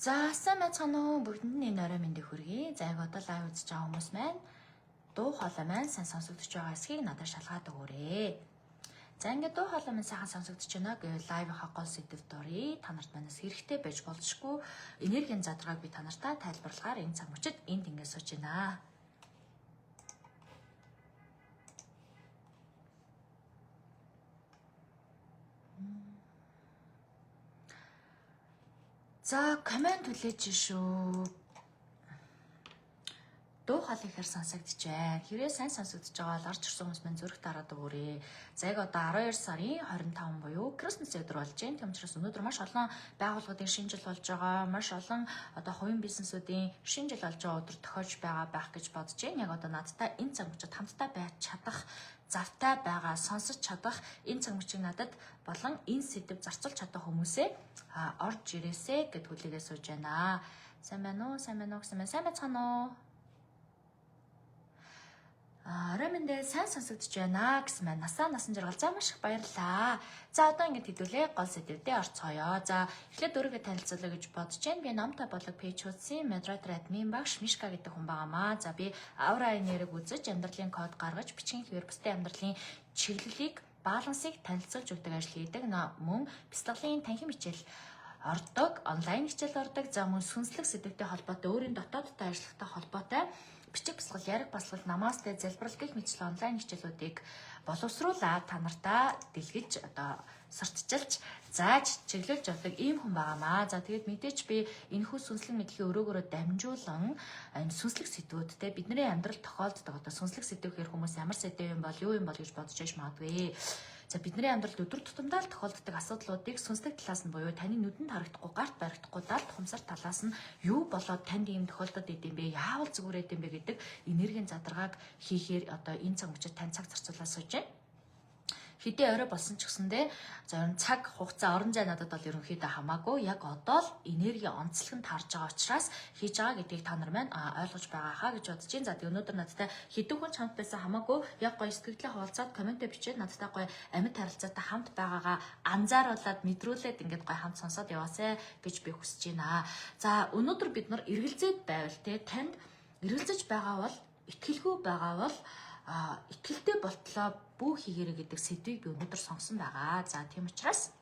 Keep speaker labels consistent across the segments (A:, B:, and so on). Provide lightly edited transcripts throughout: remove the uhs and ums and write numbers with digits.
A: За сайн байцгаана уу? Бүгдэнд нь энэ орой мэндийг хүргэе. За яг одоо live үзэж байгаа хүмүүс маань дуу хоолой маань сайн сонсогдож байгаа эсхийг надад шалгаад өгөөрэй. За ингээд дуу хоолой маань сайхан сонсогдож байна гэвэл live-ийнхаа гол сэдэв дурыг та нарт манаас хэрэгтэй байж болзошгүй энергийн задаргааг би та нартаа тайлбарлахаар энэ цаг мөчид энд ингээд сууж байна. За коммент хүлээж шүү. Дуу хоолой ихээр сонсогдож байна. Хэрвээ сайн сонсогдож байгаа бол орж ирсэн хүмүүс минь зүрх дараад өгөөрэй. За яг одоо 12 сарын 25 буюу Christmas өдөр болж байна. Тийм учраас өнөөдөр маш олон байгууллагуудын шинэ жил болж байгаа. Маш олон одоо хувийн бизнесүүдийн шинэ жил болж байгаа өдөр тохиож байгаа байх гэж бодож байна. Яг одоо надтай энэ цаг мөчид хамтдаа байж чадах завтай байгаа, сонсож чадах энэ цаг мөчийг надад болон энэ сэдэв зарцуулж чадах хүмүүсээ орж ирээсэ гэд хүлээгээ сууж байна. Сайн байна уу? Сайн байна уу гэсэн сайн байцгаана уу? Орой мэндээ сайн сонсогдож байна гэсэн маань насаа насан жаргал за маш их баярлалаа. За одоо ингэж хэдүүлээ гол сэдвүүдээ орцгоё. За эхлээд өөрийгөө танилцуулъя гэж бодож байна. Би Номтой болог пэйж хуудсын модератор админ багш Мишка гэдэг хүн байгаамаа. За би аура энерги үзэж амьдралын код гаргаж бичгийн хэвээр бусдын амьдралын чиглэлийг балансыг танилцуулж өгдөг ажил хийдэг. Мөн бяцлаглалын танхим хичээл ордог, онлайн хичээл ордог. За мөн сүнслэг сэдвтэй холбоотой өөрийн дотоодтой ажиллахтай холбоотой бичиг бясалгал, яриг баслал, намаастай залбирал гэх мэтчлэн онлайн хичээлүүдийг боловсруулаад та нартаа дэлгэж одоо сурталчилж зааж чиглүүлж явдаг ийм хүн байгаамаа. За тэгээд мэдээч би энэхүү сүнслэг мэдлэгийн өрөөгөөрөө дамжуулан энэ сүнслэг сэдвүүдтэй бидний амьдрал тохиолддог одоо сүнслэг сэдв гэхэр хүмүүс ямар сэдв юм бол юу юм бол гэж бодож яж магадгүй. За бидний амьдралд өдөр тутамдаа л тохиолддог асуудлуудыг сүнслэг талаас нь буюу таны нүдэнд харагдахгүй, гарт баригдахгүй, далд ухамсар талаас нь юу болоод танд ийм тохиолдод идэм бэ? Яавал зүгээр идэм бэ гэдэг энергийн задаргааг хийхээр одоо энэ цаг мөчид тань цаг зарцуулаад сууж байна. Хэдий орой болсон ч гэсэндээ за ер нь цаг хугацаа орон зай надад бол ерөнхийдөө хамаагүй. Яг одоо л энерги онцлог нь таарж байгаа учраас хийж байгаа гэдгийг та нар маань ойлгож байгаа хаа гэж бодож байна. За тэг өнөөдөр надтай хэдэн хүн ч хамт байсан хамаагүй яг гоё сэтгэлдээ хуваалцаад комментээ бичээд надтай гоё амьд харилцаатай хамт байгаагаа анзааруулад мэдрүүлээд ингээд гоё хамт сонсоод яваасай гэж би хүсэж байна. За өнөөдөр бид нар эргэлзээд байвал те танд эргэлзэж байгаа бол итгэлгүй байгаа бол итгэлтэй болтлоо бүү хийгэрэ гэдэг сэдвийг би өнөөдөр сонгосон байгаа. За тийм учраас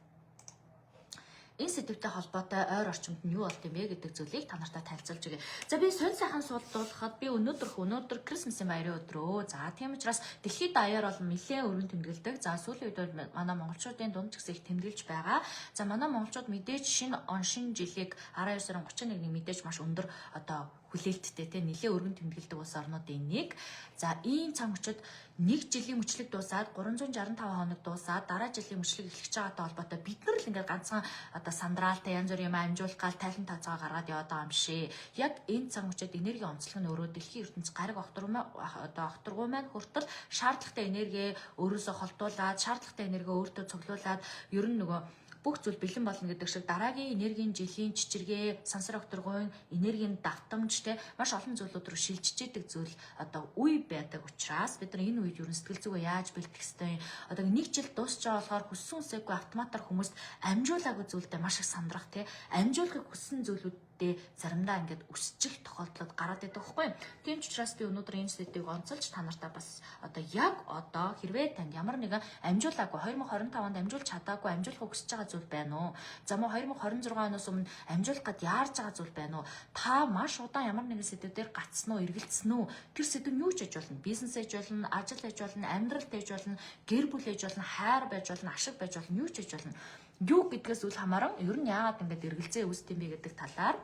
A: энэ сэдвтэй холбоотой ойр орчимд нь юу болд юм бэ гэдэг зүйлийг та нартай танилцуулж өгье. За би сонь сайхан суулдуулахад би өнөөдөр Christmas-ийн баярын өдрөө. За тийм учраас дэлхийд даяар бол нэлээд өргөн тэмдэглэдэг. За сүүлийн үед бол манай монголчуудын дунд ч гэсэн их тэмдэглэж байгаа. За манай монголчууд мэдээж шинэ он шинэ жилийг 12 сарын 31-ний мэдээж маш өндөр одоо хүлээлттэй те нэлээд өргөн тэмдэглэдэг улс орнуудын нэг. За ийм цаг мөчид нэг жилийн мөчлөг дуусаад 365 хоног дуусаад дараа жилийн мөчлөг эхлэж байгаатай холбоотой бид нар л ингээд ганцхан одоо сандраалтай янз бүрийн юм амжуулах гал тайлан тооцоогоо гаргаад яваад байгаа юм шээ. Яг энэ цаг мөчид энерги онцлог нь өөрөө дэлхийн ертөнц гариг одоо огторгуй маань хүртэл шаардлагатай энерги өөрөөсөө холдуулаад шаардлагатай энерги өөртөө цуглуулад ер нь нөгөө бүх зүйл бэлэн болно гэдэг шиг дараагийн энергийн жилийн чичиргээ, сансар огторгуйн энергийн давтамж те маш олон зүйлүүд рүү шилжиж идэг зүйл одоо үе байдаг учраас бид нар энэ үед ер нь сэтгэл зүгээ яаж бэлтгэх ёстой юм. Одоо нэг жил дуусч байгаа болохоор хүссэн үсээгүй автоматар хүмүүст амжуулаагүй зүйлдээ маш их сандрах те амжуулахыг хүссэн зүйлүүддээ заримдаа ингээд өсчих тохиолдлууд гараад идэг байхгүй юу. Тийм ч учраас би өнөөдөр энэ сэдвийг онцолж та нартай бас одоо яг одоо хэрвээ танд ямар нэгэн амжуулаагүй 2025 онд амжуулж чадаагүй амжуулахыг хүсэж байгаа зүйл байна уу? За мөн 2026 оноос өмнө амжуулах гээд яарж байгаа зүйл байна уу? Та маш удаан ямар нэгэн сэдвээр гацсан уу, эргэлзсэн үү? Тэр сэдв нь юу ч аж болно. Бизнес аж болно, ажил аж болно, амьдрал аж болно, гэр бүл аж болно, хайр байж болно, ашиг байж болно, юу ч аж болно. Юу гэдгээс үл хамааран ер нь яагаад ингэж эргэлзээ үүсдэм бэ гэдэг талаар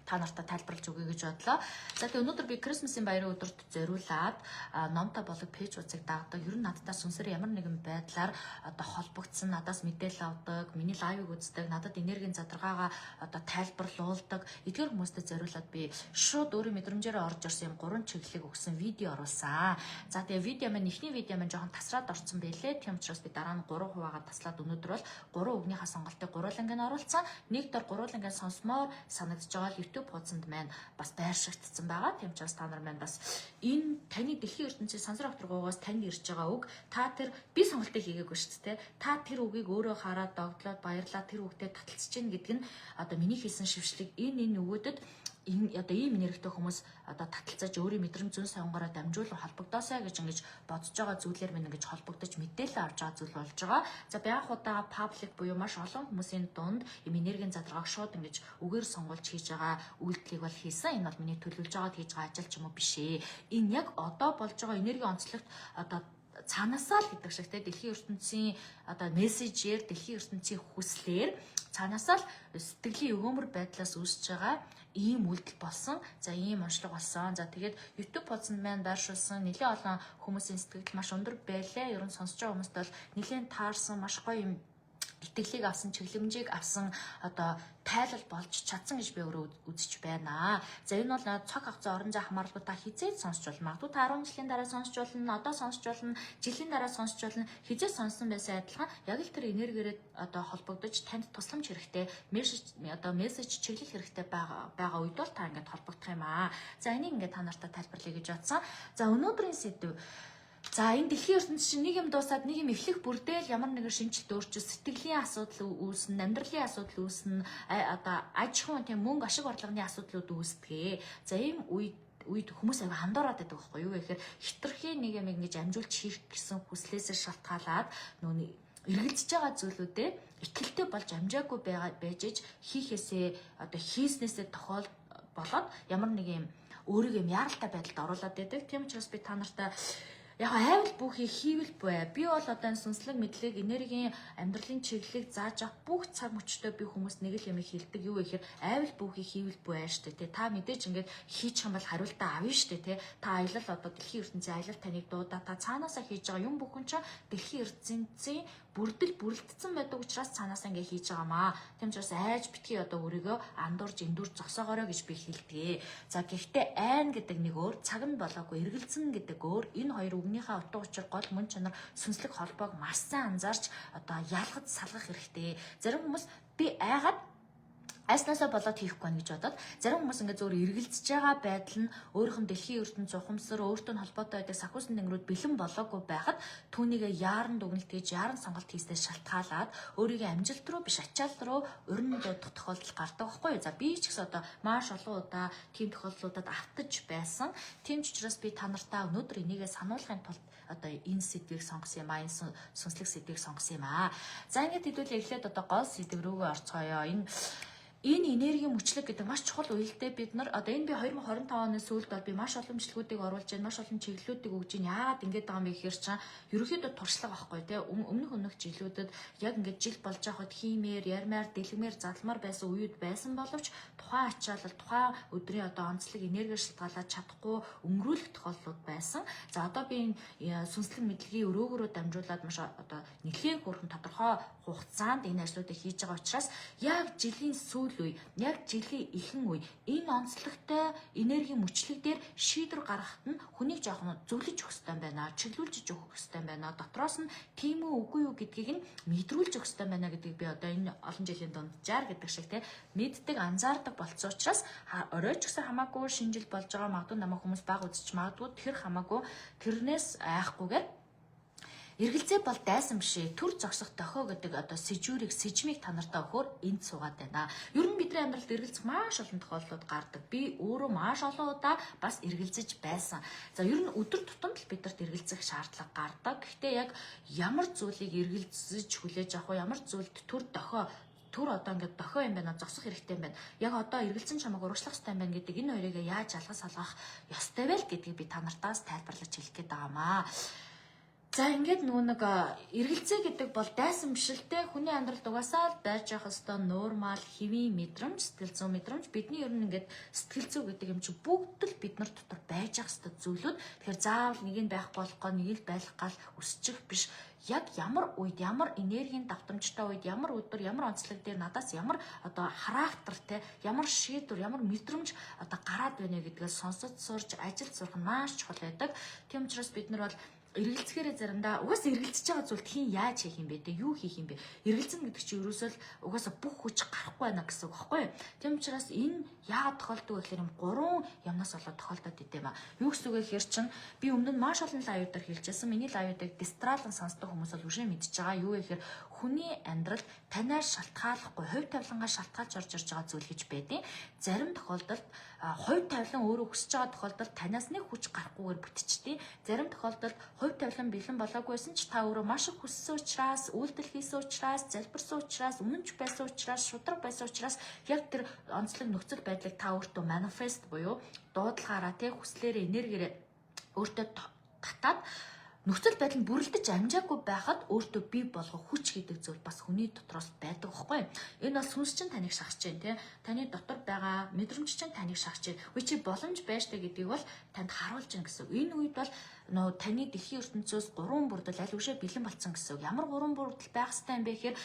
A: та нартай тайлбарлаж өгье гэж бодлоо. За тэгээ өнөөдөр би Christmas-ийн баярын өдөрт зориулаад Номтой болог пэйж хуудсыг дагдаг. Ер нь надтай сүнсээр ямар нэгэн байдлаар одоо холбогдсон, надаас мэдээлэл авдаг, миний лайвыг үздэг, надад энергийн задаргаагаа одоо тайлбарлуулдаг. Эдгээр хүмүүстэй зориулаад би шууд өөрийн мэдрэмжээрээ орж ирсэн юм гурван чиглэлийг өгсөн видео оруулсан. За тэгээ видео маань эхний видео маань жоохон тасраад орсон байлээ. Тийм учраас би дараа нь 3 хуваагаа таслаад өнөөдөр бол 3 үгнийхаа сонголтыг гурван нь оруулсан. Нэг дор гурван сонсомоор санагдаж байгаа л YouTube хуудсанд маань бас байршигдсан байгаа. Тийм учраас та нар маань бас энэ таны дэлхийн ертөнцийн сансар огторгуугаас танд ирж байгаа үг, та тэр би сонголтыг хийгээгүй шүү дээ. Та тэр үгийг өөрөө хараад догдлоод баярлаа, тэр үгтэй таталцж гин гэдэг нь одоо миний хийсэн шившлэг энэ үгүүдэд энэ одоо ийм энергитэй хүмүүс одоо таталцаж өөрийн мэдрэмж зүйн сонгороо дамжуулан холбогдоосай гэж ингэж бодож байгаа зүйлээр минь ингэж холбогдож мэдээлэл авч байгаа зүйл болж байгаа. За, би анх удаа public буюу маш олон хүмүүсийн дунд ийм энергийн задаргааг шууд ингэж үгээр сонгуулж хийж байгаа үйлдэлийг бол хийсэн. Энэ бол миний төлөвлөж байгаад хийж байгаа ажил ч юм уу биш ээ. Энэ яг одоо болж байгаа энергийн онцлогт одоо цаанаасаа л гэдэг шиг те, дэлхийн ертөнцийн одоо мессежээр, дэлхийн ертөнцийн хүслээр цаанаасаа л сэтгэлийн өгөөмөр байдлаас үүсэж байгаа ийм үйлдэл болсон. За, ийм онцлог болсон. За, тэгээд YouTube хуудсанд маань байршуулсан, нэлээд олон хүмүүсийн сэтгэл маш өндөр байлаа. Ер нь сонсож байгаа хүмүүст бол нэлээд таарсан, маш гоё юм итгэлийг авсан, чиглэмжийг авсан одоо тайлал болж чадсан гэж би өөрөө үзэж байна. За, энэ бол цог хавцаа, орон зай хамааралгүй та хэзээ сонсч болно. Магадгүй та 10 жилийн дараа сонсч болно, одоо сонсч болно, жилийн дараа сонсч болно. Хэзээ сонссон байсан адилхан яг л тэр энергиэрээ одоо холбогдож танд тусламж хэрэгтэй, мессеж, одоо мессеж чиглэл хэрэгтэй байгаа үед бол та ингээд холбогдох юм аа. За, энийг ингээд та нартай тайлбарлая гэж бодсон. За, өнөөдрийн сэдэв. За, энэ дэлхийн ертөнц чинь нэг юм дуусаад нэг юм эхлэх бүрдэл ямар нэгэн шинэчлэлт, өөрчлөлт, сэтгэлийн асуудал үүснэ, амьдралын асуудал үүснэ, одоо аж ахуйн, тийм, мөнгө ашиг орлогын асуудлууд үүсдэг. За, ийм үед хүмүүс аяга хандуураад байдаг байхгүй юу гэхээр хитрхийн нэг юм ингэж амжуулж хийх гэсэн хүслээсээ шалтгаалаад нүүн эргэлзэж байгаа зүйлүүдээ итгэлтэй болж амжаагүй байгаа байж иж хийхээсээ, одоо хийснээсээ тохиол болоод ямар нэг юм өөрийгөө юм яаралтай байдалд оруулаад байдаг. Тийм учраас би та нартай яг айвал бүхий хийвэл бай. Би бол одоо энэ сүнслэг мэдлэг, энергийн амьдралын чиглэлийг зааж авах бүх цаг мөчтөө би хүмүүс нэг л юм хэлдэг. Юу гэхээр айвал бүхий хийвэл бай штэ тий. Та мэдээж ингээд хийчих юм бол хариултаа авна штэ тий. Та аялал, одоо дэлхийн ертөнцийн аялал таныг дуудаа, та цаанаасаа хийж байгаа юм бүхэн чинь дэлхийн ертөнцийн бүрдэл бүрэлдсэн байдаг учраас цаанаасаа ингээ хийж байгаамаа. Тийм учраас айж битгий одоо өөрийгөө андуурж эндүр зогсоогоорой гэж би хэлдэг. За, гэхдээ айн гэдэг нэг өөр, цаг нь болоогүй эргэлзэн гэдэг өөр. Энэ хоёр үгнийхээ утга учир, гол мөн чанар, сүнслэг холбоог маш сайн анзаарч одоо ялгаж салгах хэрэгтэй. Зарим хүмүүс би айгаад айснаасаа болоод хийхгүй байна гэж бодоод, зарим хүмүүс ингээд зөөр эргэлзэж байгаа байдал нь өөрийнх нь дэлхийн ертөнц, ухамсар, өөртөө нь холбоотой байдаг санхүүсэн тэнгэрүүд бэлэн болоогүй байхад түүнийгээ яаран дүгнэлт хийж, яаран сонголт хийснээс шалтгаалаад өөрийгөө амжилт руу биш, ачаал руу урин дуудах тохиолдол гардаг байхгүй юу. За, би ч гэсэн одоо маш олон удаа тийм тохиолдлуудад автаж байсан. Тийм ч учраас би та нартаа өнөөдөр энийгээ сануулгын тулд одоо энэ сэдвийг сонгосон юм аа, энэ сүнслэг сэдвийг сонгосон юм аа. За, ингээд хэдүүлээ эхлээд одоо гол сэдв рүүгээ орцгоё. Энэ энергийн мөчлөг гэдэг маш чухал үедээ бид нар одоо энэ би 2025 оны сүүлд бол би маш олон бичлэгүүдийг оруулж байна, маш олон чиглэлүүдийг өгж байна. Яагаад ингэж байгаа юм бэ гэхээр чинь ерөнхийдөө туршлага байхгүй тий. Өмнөх жилүүдэд яг ингэж жил болж байхад хиймээр, ярмаар, дэлгэмээр, задламар байсан үеуд байсан боловч тухайн ачаалал, тухайн өдрийн одоо онцлог энерги шалтгаалаад чадахгүй өнгөрүүлэх тохиолдлууд байсан. За, одоо би энэ сүнслэг мэдлэгийн өрөөгөөрөө дамжуулаад маш одоо нэлээд хөөрхөн тодорхой хугацаанд энэ ажлуудыг хийж байгаа учраас яг жилийн сүүл үе, яг жилийн ихэнх үе энэ онцлогтой энергийн мөчлөг дээр шийдвэр гаргахад нь хүнийг жоохон зөвлөж өгөх хэрэгтэй байна, чиглүүлж өгөх хэрэгтэй байна. Дотроос нь тийм үү, үгүй юу гэдгийг нь мэдрүүлж өгөх хэрэгтэй байна гэдгийг би одоо энэ олон жилийн дунджаар гэдэг шиг те мэддэг, анзаардаг болцсон учраас орой ч гэсэн хамаагүй, шинэ жил болж байгаа, магадгүй намайг хүмүүс баг үзэж магадгүй, тэр хамаагүй, тэрнээс айхгүйгээр эргэлзээ бол дайсан биш ээ. Түр зогсох дохио гэдэг одоо сэжүүрийг, сэжмийг та нартай өгөхөөр энд суугаад байна. Ер нь бидний амьдралд эргэлзэх маш олон тохиолдлууд гардаг. Би өөрөө маш олон удаа бас эргэлзэж байсан. За, ер нь өдөр тутамд л бидэрт эргэлзэх шаардлага гардаг. Гэхдээ яг ямар зүйлийг эргэлзэж хүлээж авах вэ? Ямар зүйлд түр дохио, түр одоо ингээд дохио юм байна, зогсох хэрэгтэй юм байна. Яг одоо эргэлзэн чамайг урагшлах хэрэгтэй юм байна гэдэг энэ хоёрыг яаж ялгаж салгах ёстой вэ гэдгийг би та нартаас тайлбарлаж хэлэх гээд байгаа маа. За, ингээд нөгөө нэг эргэлзээ гэдэг бол дайсан биш л те, хүний амьдралд угаасаа л байж явах ёстой нормал хэвийн мэдрэмж, сэтгэл зүйн мэдрэмж. Бидний ер нь ингээд сэтгэл зүй гэдэг юм чи бүгд л бид нар дотор байж явах ёстой зүйлүүд. Тэгэхээр заавал нэг нь байхгүй болохгүй, нэг л байх гал өсчих биш. Яг ямар үед, ямар энергийн давтамжтай үед, ямар өдөр, ямар онцлог дээр надаас ямар одоо характертэй, ямар шийдвэр, ямар мэдрэмж одоо гараад байна гэдгээ сонсож сурч, ажил сурах нь маш чухал байдаг. Тийм учраас бид нар бол Эргэлзэхээрээ заримдаа угаасаа эргэлзэж байгаа зүйлд хин яаж хийх юм бэ те, юу хийх юм бэ? Эргэлзэн гэдэг чинь ерөөсөө л угаасаа бүх хүч гарахгүй байна гэсэн үг байхгүй юу? Тийм учраас энэ яагаад тохиолддог вэ гэхээр юм гурван юмнаас болоод тохиолдоод идэм ба. Юу гэсэн үг вэ гэхээр чинь би өмнө нь маш олон live уудаар хэлжсэн. Миний live уудыг дистралан сонсдог хүмүүс бол үшээ мэдж байгаа. Юу вэ гэхээр хүний амьдрал танаар шалтгааллахгүй, хувь тавилангаа шалтгаалж орж ирж байгаа зүйл гэж байдیں۔ Зарим тохиолдолд хувь тавилан өөрөө хүсэж байгаа тохиолдолд танаас нэг хүч гарахгүйгээр бүтчихдэг. Зарим тохиолдолд хувь тавилан бэлэн болоогүй байсан ч та өөрөө маш их хүссэн учраас, үйлдэл хийсэн учраас, залбирсан учраас, үнэнч байсан учраас, шударга байсан учраас яг тэр онцлог нөхцөл байдлыг та өөртөө manifest буюу дуудлагаараа, тэг хүслээрээ, энергиэрээ өөртөө татаад нөхцөл байдал нь бүрэлдэж амжаагүй байхад өөртөө бий болгох хүч гэдэг зүйл бас хүний дотроос байдаг байхгүй. Энэ бол сүнс чинь таныг шахаж чинь, тий. Таны дотор байгаа мэдрэмж чинь таныг шахаж чинь. Үгүй, чи боломж байж таа гэдгийг бол танд харуулж байна гэсэн. Энэ үед бол нөө таны дэлхийн ертөнцөөс гурван бүрдэл аль үшээ бэлэн болцсон гэсэн. Ямар гурван бүрдэл байх ёстой юм бэ гэхээр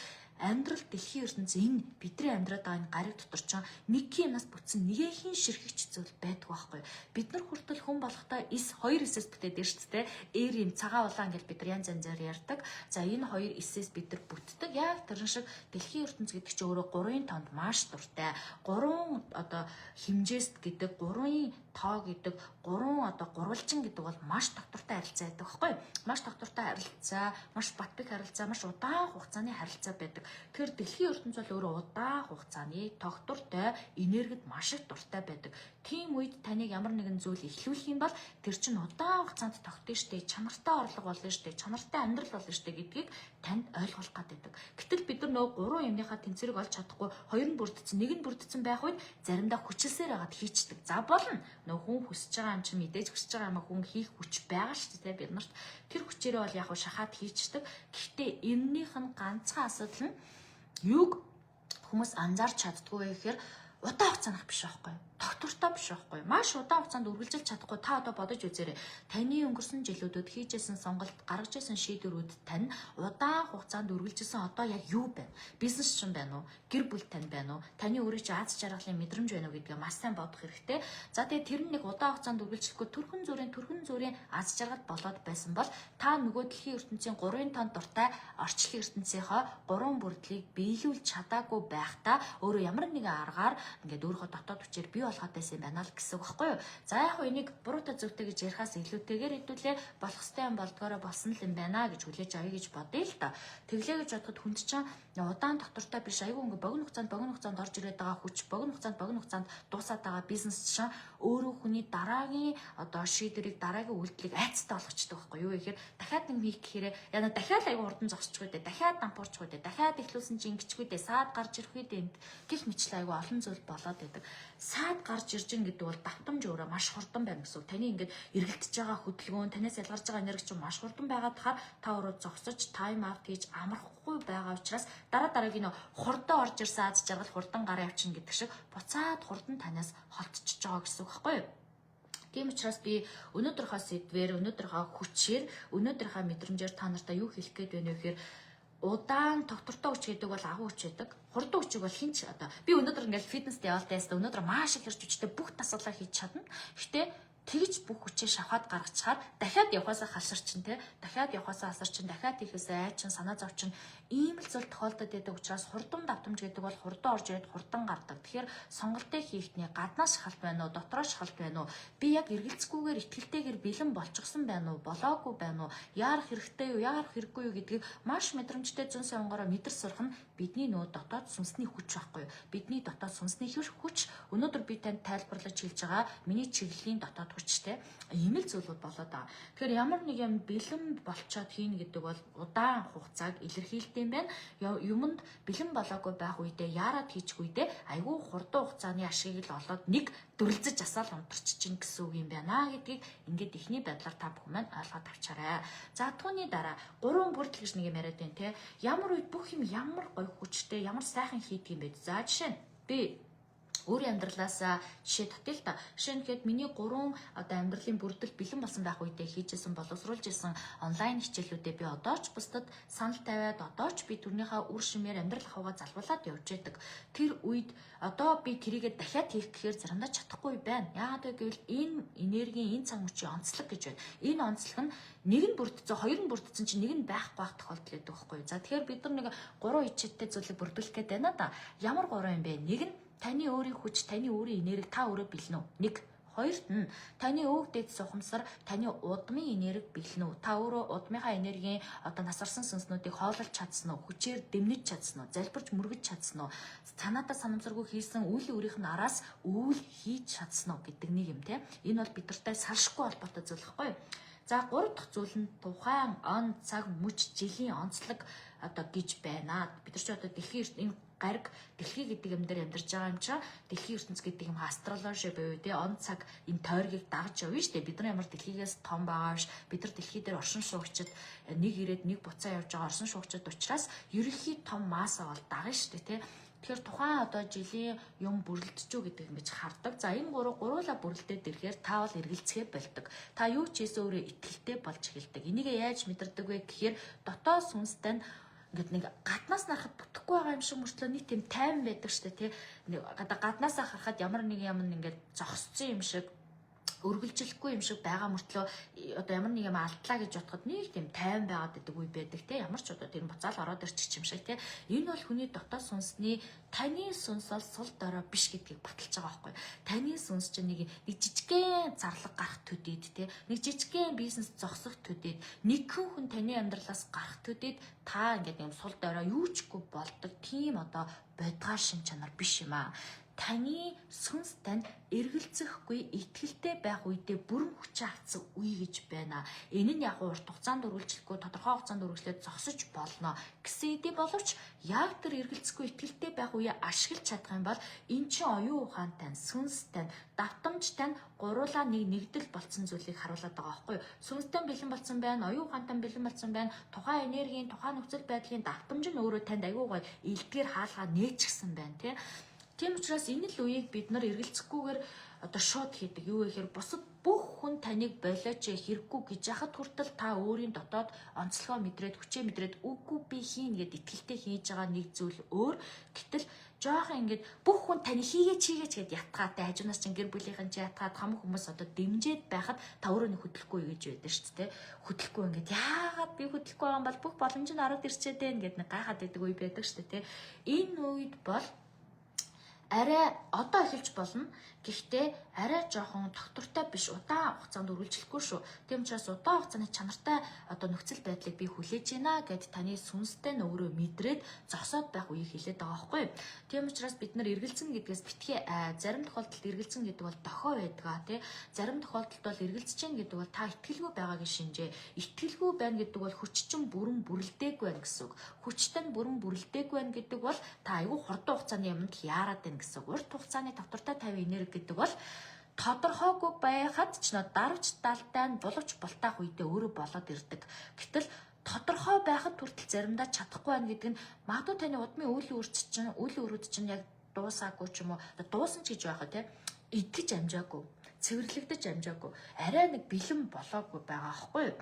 A: амьдрал, дэлхийн ертөнц, энэ бидний амьдраад байгаа энэ гариг дотор чинь нэг юмнаас бүтсэн нэгэхийн ширхэгч зүйл байдаг байхгүй. Бид нар хүртэл хүн болохдоо эс, хоёр эсээс бүтээд шүү дээ. Эр юм цагаан улаан гэж бид нар янз янзаар ярьдаг. За, энэ хоёр эсээс бид нар бүтдэг. Яг тэрэн шиг дэлхийн ертөнц гэдэг чинь өөрөө гурвын тоонд маш дуртай. Гурван одоо хэмжээст гэдэг, гурвын тоо гэдэг, гурван одоо гурвалжин гэдэг бол маш тогтвортой харилцаа байдаг байхгүй. Маш тогтвортой харилцаа, маш бат бэх харилцаа, маш удаан хугацааны харилцаа байдаг. Тэгэхээр дэлхийн ертөнц бол өөрөө удаан хугацааны тогтвортой энергид маш их дуртай байдаг. Тийм үед таныг ямар нэгэн зүйл эхлүүлэх юм бол тэр чинь удаан хугацаанд тогтно штэ, чанартай орлого болно штэ, чанартай амьдрал болно штэ гэдгийг танд ойлгуулах гэдэг. Гэтэл бид нар нөгөө гурван юмныхаа тэнцвэрийг олж чадахгүй, хоёр нь бүрдсэн, нэг нь бүрдсэн байх үед заримдаа хүчилсээр хагаад хийчдэг. За, болно. Нөгөө хүн хүсэж байгаа юм чинь, мэдээж хүсэж байгаа юм хүн хийх хүч байгаа шүү дээ бид нарт. Тэр хүчээрээ бол яг шахаад хийчдэг. Гэхдээ энэнийх нь ганцхан асуудал нь юуг хүмүүс анзаарч чаддгүй вэ гэхээр удаан хугацаанах биш байхгүй, тогтвортой биш байхгүй, маш удаан хугацаанд үргэлжилж чадахгүй. Та одоо бодож үзээрэй, таны өнгөрсөн жилүүдэд хийжсэн сонголт, гаргаж ирсэн шийдвэрүүд тань удаан хугацаанд үргэлжилсэн одоо яг юу байна? Бизнес чинь байна уу, гэр бүл тань байна уу, таны өөрийн чинь аз жаргалын мэдрэмж байна уу гэдгээ маш сайн бодох хэрэгтэй. За, тэгээ тэр нэг удаан хугацаанд үргэлжлэхгүй төрхөн зүрийн аз жаргал болоод байсан бол та нөгөө дэлхийн ертөнцийн 3 тон дуртай орчлон ертөнцийнхөө гурван бүрдлийг биелүүлж чадаагүй байхдаа өөрөө ямар нэгэн аргаар ингээд өөрийнхөө дотоод хүчээр бий болгоод байсан юм байна л гэсэн үг байхгүй юу? За, яг хөө энийг буруутай зөвтэй гэж ярихаас илүүтэйгээр хэдүүлээ болох ёстой юм болдгоороо болсон л юм байна гэж хүлээж авъя гэж бодъё л та. Тэглээ гэж бодоход хүнд чинь удаан тогтвортой биш, айгүй ингээ богино хугацаанд орж ирээд байгаа хүч, богино хугацаанд дуусаад байгаа бизнес чинь өөрөө хүний дараагийн одоо шийдвэрийг, дараагийн үйлдэлийг айцтай болгочдөг байхгүй юу? Гэхээр дахиад нэг хийх гэхээр яна дахиад айгүй хурдан зогсчихгүй дээ, дахиад дампуурчихгүй дээ, дахиад эхлүүлсэн чинь ингэчихгүй дээ, саад гарч ирэхгүй дээ гэх мэтлээ айгүй олон зүйл болоод байдаг. Саад гарч ирж гин гэдэг бол давтамж өөрөө маш хурдан байна гэсэн үг. Таны ингээд эргэлдэж байгаа хөдөлгөөн, танаас ялгарч байгаа энерги чинь маш хурдан байгаад тахаар та өөрөө зогсож time out хийж амархгүй байгаа учраас дараа дараагийн нөө хурдан орж ирсэн аз жаргал хурдан гараа явчихна гэдэг шиг буцаад хурдан танаас холдчихж байгаа гэсэн үг байхгүй юу? Тийм учраас би өнөөдрийнхөө сэдвээр, өнөөдрийнхөө хүчээр, өнөөдрийнхөө мэдрэмжээр та нартай юу хэлэх гээд байна вэ гэхээр удаан тогтвортой хүч гэдэг бол агуу хүч байдаг. Хурдан хүчийг бол хинч одоо би өнөөдөр ингээл фитнест яваал тайста өнөөдөр маш их хэрч хүчтэй бүх дасгалаа хийж чадна. Гэтэ тэгж бүх хүчээ шавхаад гаргачихаар дахиад явхаасаа халширчин те, дахиад явхаасаа асарчин, дахиад хийхээсээ айчин, санаа зовчин, ийм л зүйл тохиолдод байдаг учраас хурдан давтамж гэдэг бол хурдан орж ирээд хурдан гардаг. Тэгэхээр сонголтыг хийхний гаднаас шахалт байна уу, дотроос шахалт байна уу? Би яг эргэлзэхгүйгээр, итгэлтэйгээр бэлэн болчихсон байна уу, болоогүй байна уу? Яарах хэрэгтэй юу, яарах хэрэггүй юу гэдгийг маш мэдрэмжтэй зөн совингороо мэдэр сурах нь бидний нөө дотоод сүнсний хүч байхгүй юу? Бидний дотоод сүнсний хүч, өнөөдөр би танд тайлбарлаж хэлж байгаа миний чиглэлийн дотоод хүчтэй ийм л зүйлүүд болоод байгаа. Тэгэхээр ямар нэг юм бэлэн болчоод хийнэ гэдэг бол удаан хугацааг илэрхийлдэг юм байна. Юмд бэлэн болоогүй байх үедээ, яарад хийчих үедээ айгүй хурдан хугацааны ашигыг л олоод нэг дүрлзэж асаал унтарч чинь гэсэн үг юм байна гэдгийг ингээд эхний байдлаар та бүхэн маань ойлгоод авчаарай. За, түүний дараа гурван бүрдэл гэж нэг юм яриад байна те. Ямар үед бүх юм ямар гоё хүчтэй, ямар сайхан хийдэг юм бэ? За, жишээ нь би Өөрийн амьдралаасаа жишээ татъя л да. Жишээ нь гэхэд миний гурван одоо амьдралын бүрдэл бэлэн болсон байх үедээ хийжсэн, боловсруулж исэн онлайн хичээлүүдээ би одоо ч бусдад санал тавиад, одоо ч би тэрнийхээ үр шимээр амьдрал ахуйгаа залгуулад явж байдаг. Тэр үед одоо би тэрийгээ дахиад хийх гэхээр заримдаа чадахгүй байна. Яагаад вэ гэвэл энэ энергийн, энэ цаг мөчийн онцлог гэж байна. Энэ онцлог нь нэг нь бүрдсэн, хоёр нь бүрдсэн чинь нэг нь байхгүй байх тохиолдол байдаг байхгүй юу? За, тэгэхээр бид нар нэг гурван ичээдтэй зүйлийг бүрдүүлэх гээд байна да. Ямар гурван юм бэ? Нэг нь таны өөрийн хүч, таны өөрийн энерги, та өөрөө бэлэн үү? Нэг. Хоёрт нь таны өвөг дээдэс ухамсар, таны удмын энерги бэлэн үү? Та өөрөө удмынхаа энергийн одоо насарсан сүнснүүдийг хоололж чадсан уу? Хүчээр дэмнэж чадсан уу? Залбирч мөргөж чадсан уу? Санаатаа санамсаргүй хийсэн үйл үрийнх нь араас үйл хийж чадсан уу гэдэг нэг юм те. Энэ бол бид нартай салшгүй холбоотой зүйл байхгүй юу? За, гурав дахь зүйл нь тухайн он, цаг, мөч, жилийн онцлог одоо гэж байна. Бид нар ч одоо дэлхийн энэ гариг, дэлхий гэдэг юм дээр амьдарч байгаа юм чинь дэлхийн ертөнц гэдэг юм астрологи буюу те он, цаг, энэ тойргийг дагаж явна шүү дээ. Бид нар ямар дэлхийгээс том байгаа биш. Бид нар дэлхий дээр оршин суугчид, нэг ирээд нэг буцаа явж байгаа оршин суугчид учраас ерөнхий том масса бол дагна шүү дээ те. Тэгэхээр тухайн одоо жилийн юм бүрэлдэж үү гэдэг ингэж хардаг. За, энэ гурав гуруула бүрэлдээд ирэхээр та бол эргэлзэхээ болдог. Та юу ч хийсэн өөрөө итгэлтэй болж эхэлдэг. Энийг яаж мэдэрдэг вэ гэхээр дотоод сүнстэй нь ингээд нэг гаднаас харахад бүтэхгүй байгаа юм шиг мөртлөө нэг тийм тайван байдаг штэ тий. Нэг гаднаасаа харахад ямар нэг юм ингээд зогссон юм шиг, өргөлжлөхгүй юм шиг байгаа мөртлөө одоо ямар нэг юм алдлаа гэж бодоход нэг тийм тайван байгаад байдаг үе байдаг те. Ямар ч одоо тэр буцаал ороод ирчих юм шиг те. Энэ бол хүний дотоод сүнсний, таны сүнс бол сул дорой биш гэдгийг баталж байгаа байхгүй. Таны сүнс чинь нэг нэг жижигхэн зарлага гарах төдийд те, нэг жижигхэн бизнес зогсох төдийд, нэгхэн хүн таны амьдралаас гарах төдийд та ингээд юм сул дорой юу ч гүй болдог тийм одоо бодгаар шин чанар биш юм аа. Таны сүнс танд эргэлзэхгүй итгэлтэй байх үедээ бүрэн хүчээ авсан үе гэж байна. Энэ нь яг урт хугацаанд үргэлжлэхгүй, тодорхой хугацаанд үргэлжлээд зогсож болно гэсэн эдий боловч яг тэр эргэлзэхгүй итгэлтэй байх үеэ ашиглаж чадах юм бол эн чинь оюун ухаантай, сүнстэй, давтамжтай гуруулаа нэг нэгдэл болцсон зүйлийг харуулад байгаа байхгүй юу? Сүнстэй бэлэн болсон байна, оюун ухаантай бэлэн болсон байна. Тухайн энергийн, тухайн нөхцөл байдлын давтамж нь өөрөө танд аягүй гоё илдгээр хаалгаа нээчихсэн байна тий. Тийм учраас энэ л үеийг бид нар эргэлзэхгүйгээр одоо шууд хийдэг. Юу гэхээр бусад бүх хүн таныг болооч, хэрэггүй гэж яхад хүртэл та өөрийн дотоод онцлогоо мэдрээд, хүчээ мэдрээд, үгүй, би хийн гэд итгэлтэй хийж байгаа нэг зүйл өөр. Гэтэл жоохон ингээд бүх хүн таны хийгээч, хийгээч гэд ятгаатай, хажуунаас чинь гэр бүлийнхэн чи ятгаад, хамаг хүмүүс одоо дэмжиж байхад та өөрөө нэг хөдлөхгүй гэж байдаг шүү дээ. Хөдлөхгүй ингээд яагаад би хөдлөхгүй байгаа юм бол бүх боломж нь ороод ирчээд байна гэд нэг гайхаад байдаг үе байдаг шүү дээ. Энэ үед бол арай одоо эхэлж болно. Гэхдээ арай жоохон тогтвортой биш, удаан хугацаанд үргэлжлэхгүй шүү. Тийм учраас удаан хугацааны чанартай одоо нөхцөл байдлыг би хүлээж байна гэд таны сүнстэй нь өөрөө мэдрээд зогсоод байх үеийг хэлээд байгаа байхгүй юу? Тийм учраас бид нар эргэлзэн гэдгээс битгий зарим тохиолдолд эргэлзэн гэдэг бол дохио байдаг тий. Зарим тохиолдолд бол эргэлзэж гин гэдэг бол та итгэлгүй байгаагийн шинжээ. Итгэлгүй байна гэдэг бол хүч чинь бүрэн бүрэлдээгүй байна гэсэн үг. Хүчтэй нь бүрэн бүрэлдээгүй байна гэдэг бол та айгүй хурдан хугацааны юмд яарад байна гэсэн үг. Урт хугацааны тогтвортой 50 энерги гэдэг бол тодорхойгүй байхад ч нөө дарвч далтай нь боловч бултаах үедээ өөрөө болоод ирдэг. Гэтэл тодорхой байхад хүртэл заримдаа чадахгүй байна гэдэг нь магадгүй таны удмын үйлийн үрч чинь, үйлийн өрүүд чинь яг дуусаагүй ч юм уу, дуусан ч гэж байхаа тий, итгэж амжаагүй, цэвэрлэгдэж амжаагүй, арай нэг бэлэн болоогүй байгаа аахгүй юу?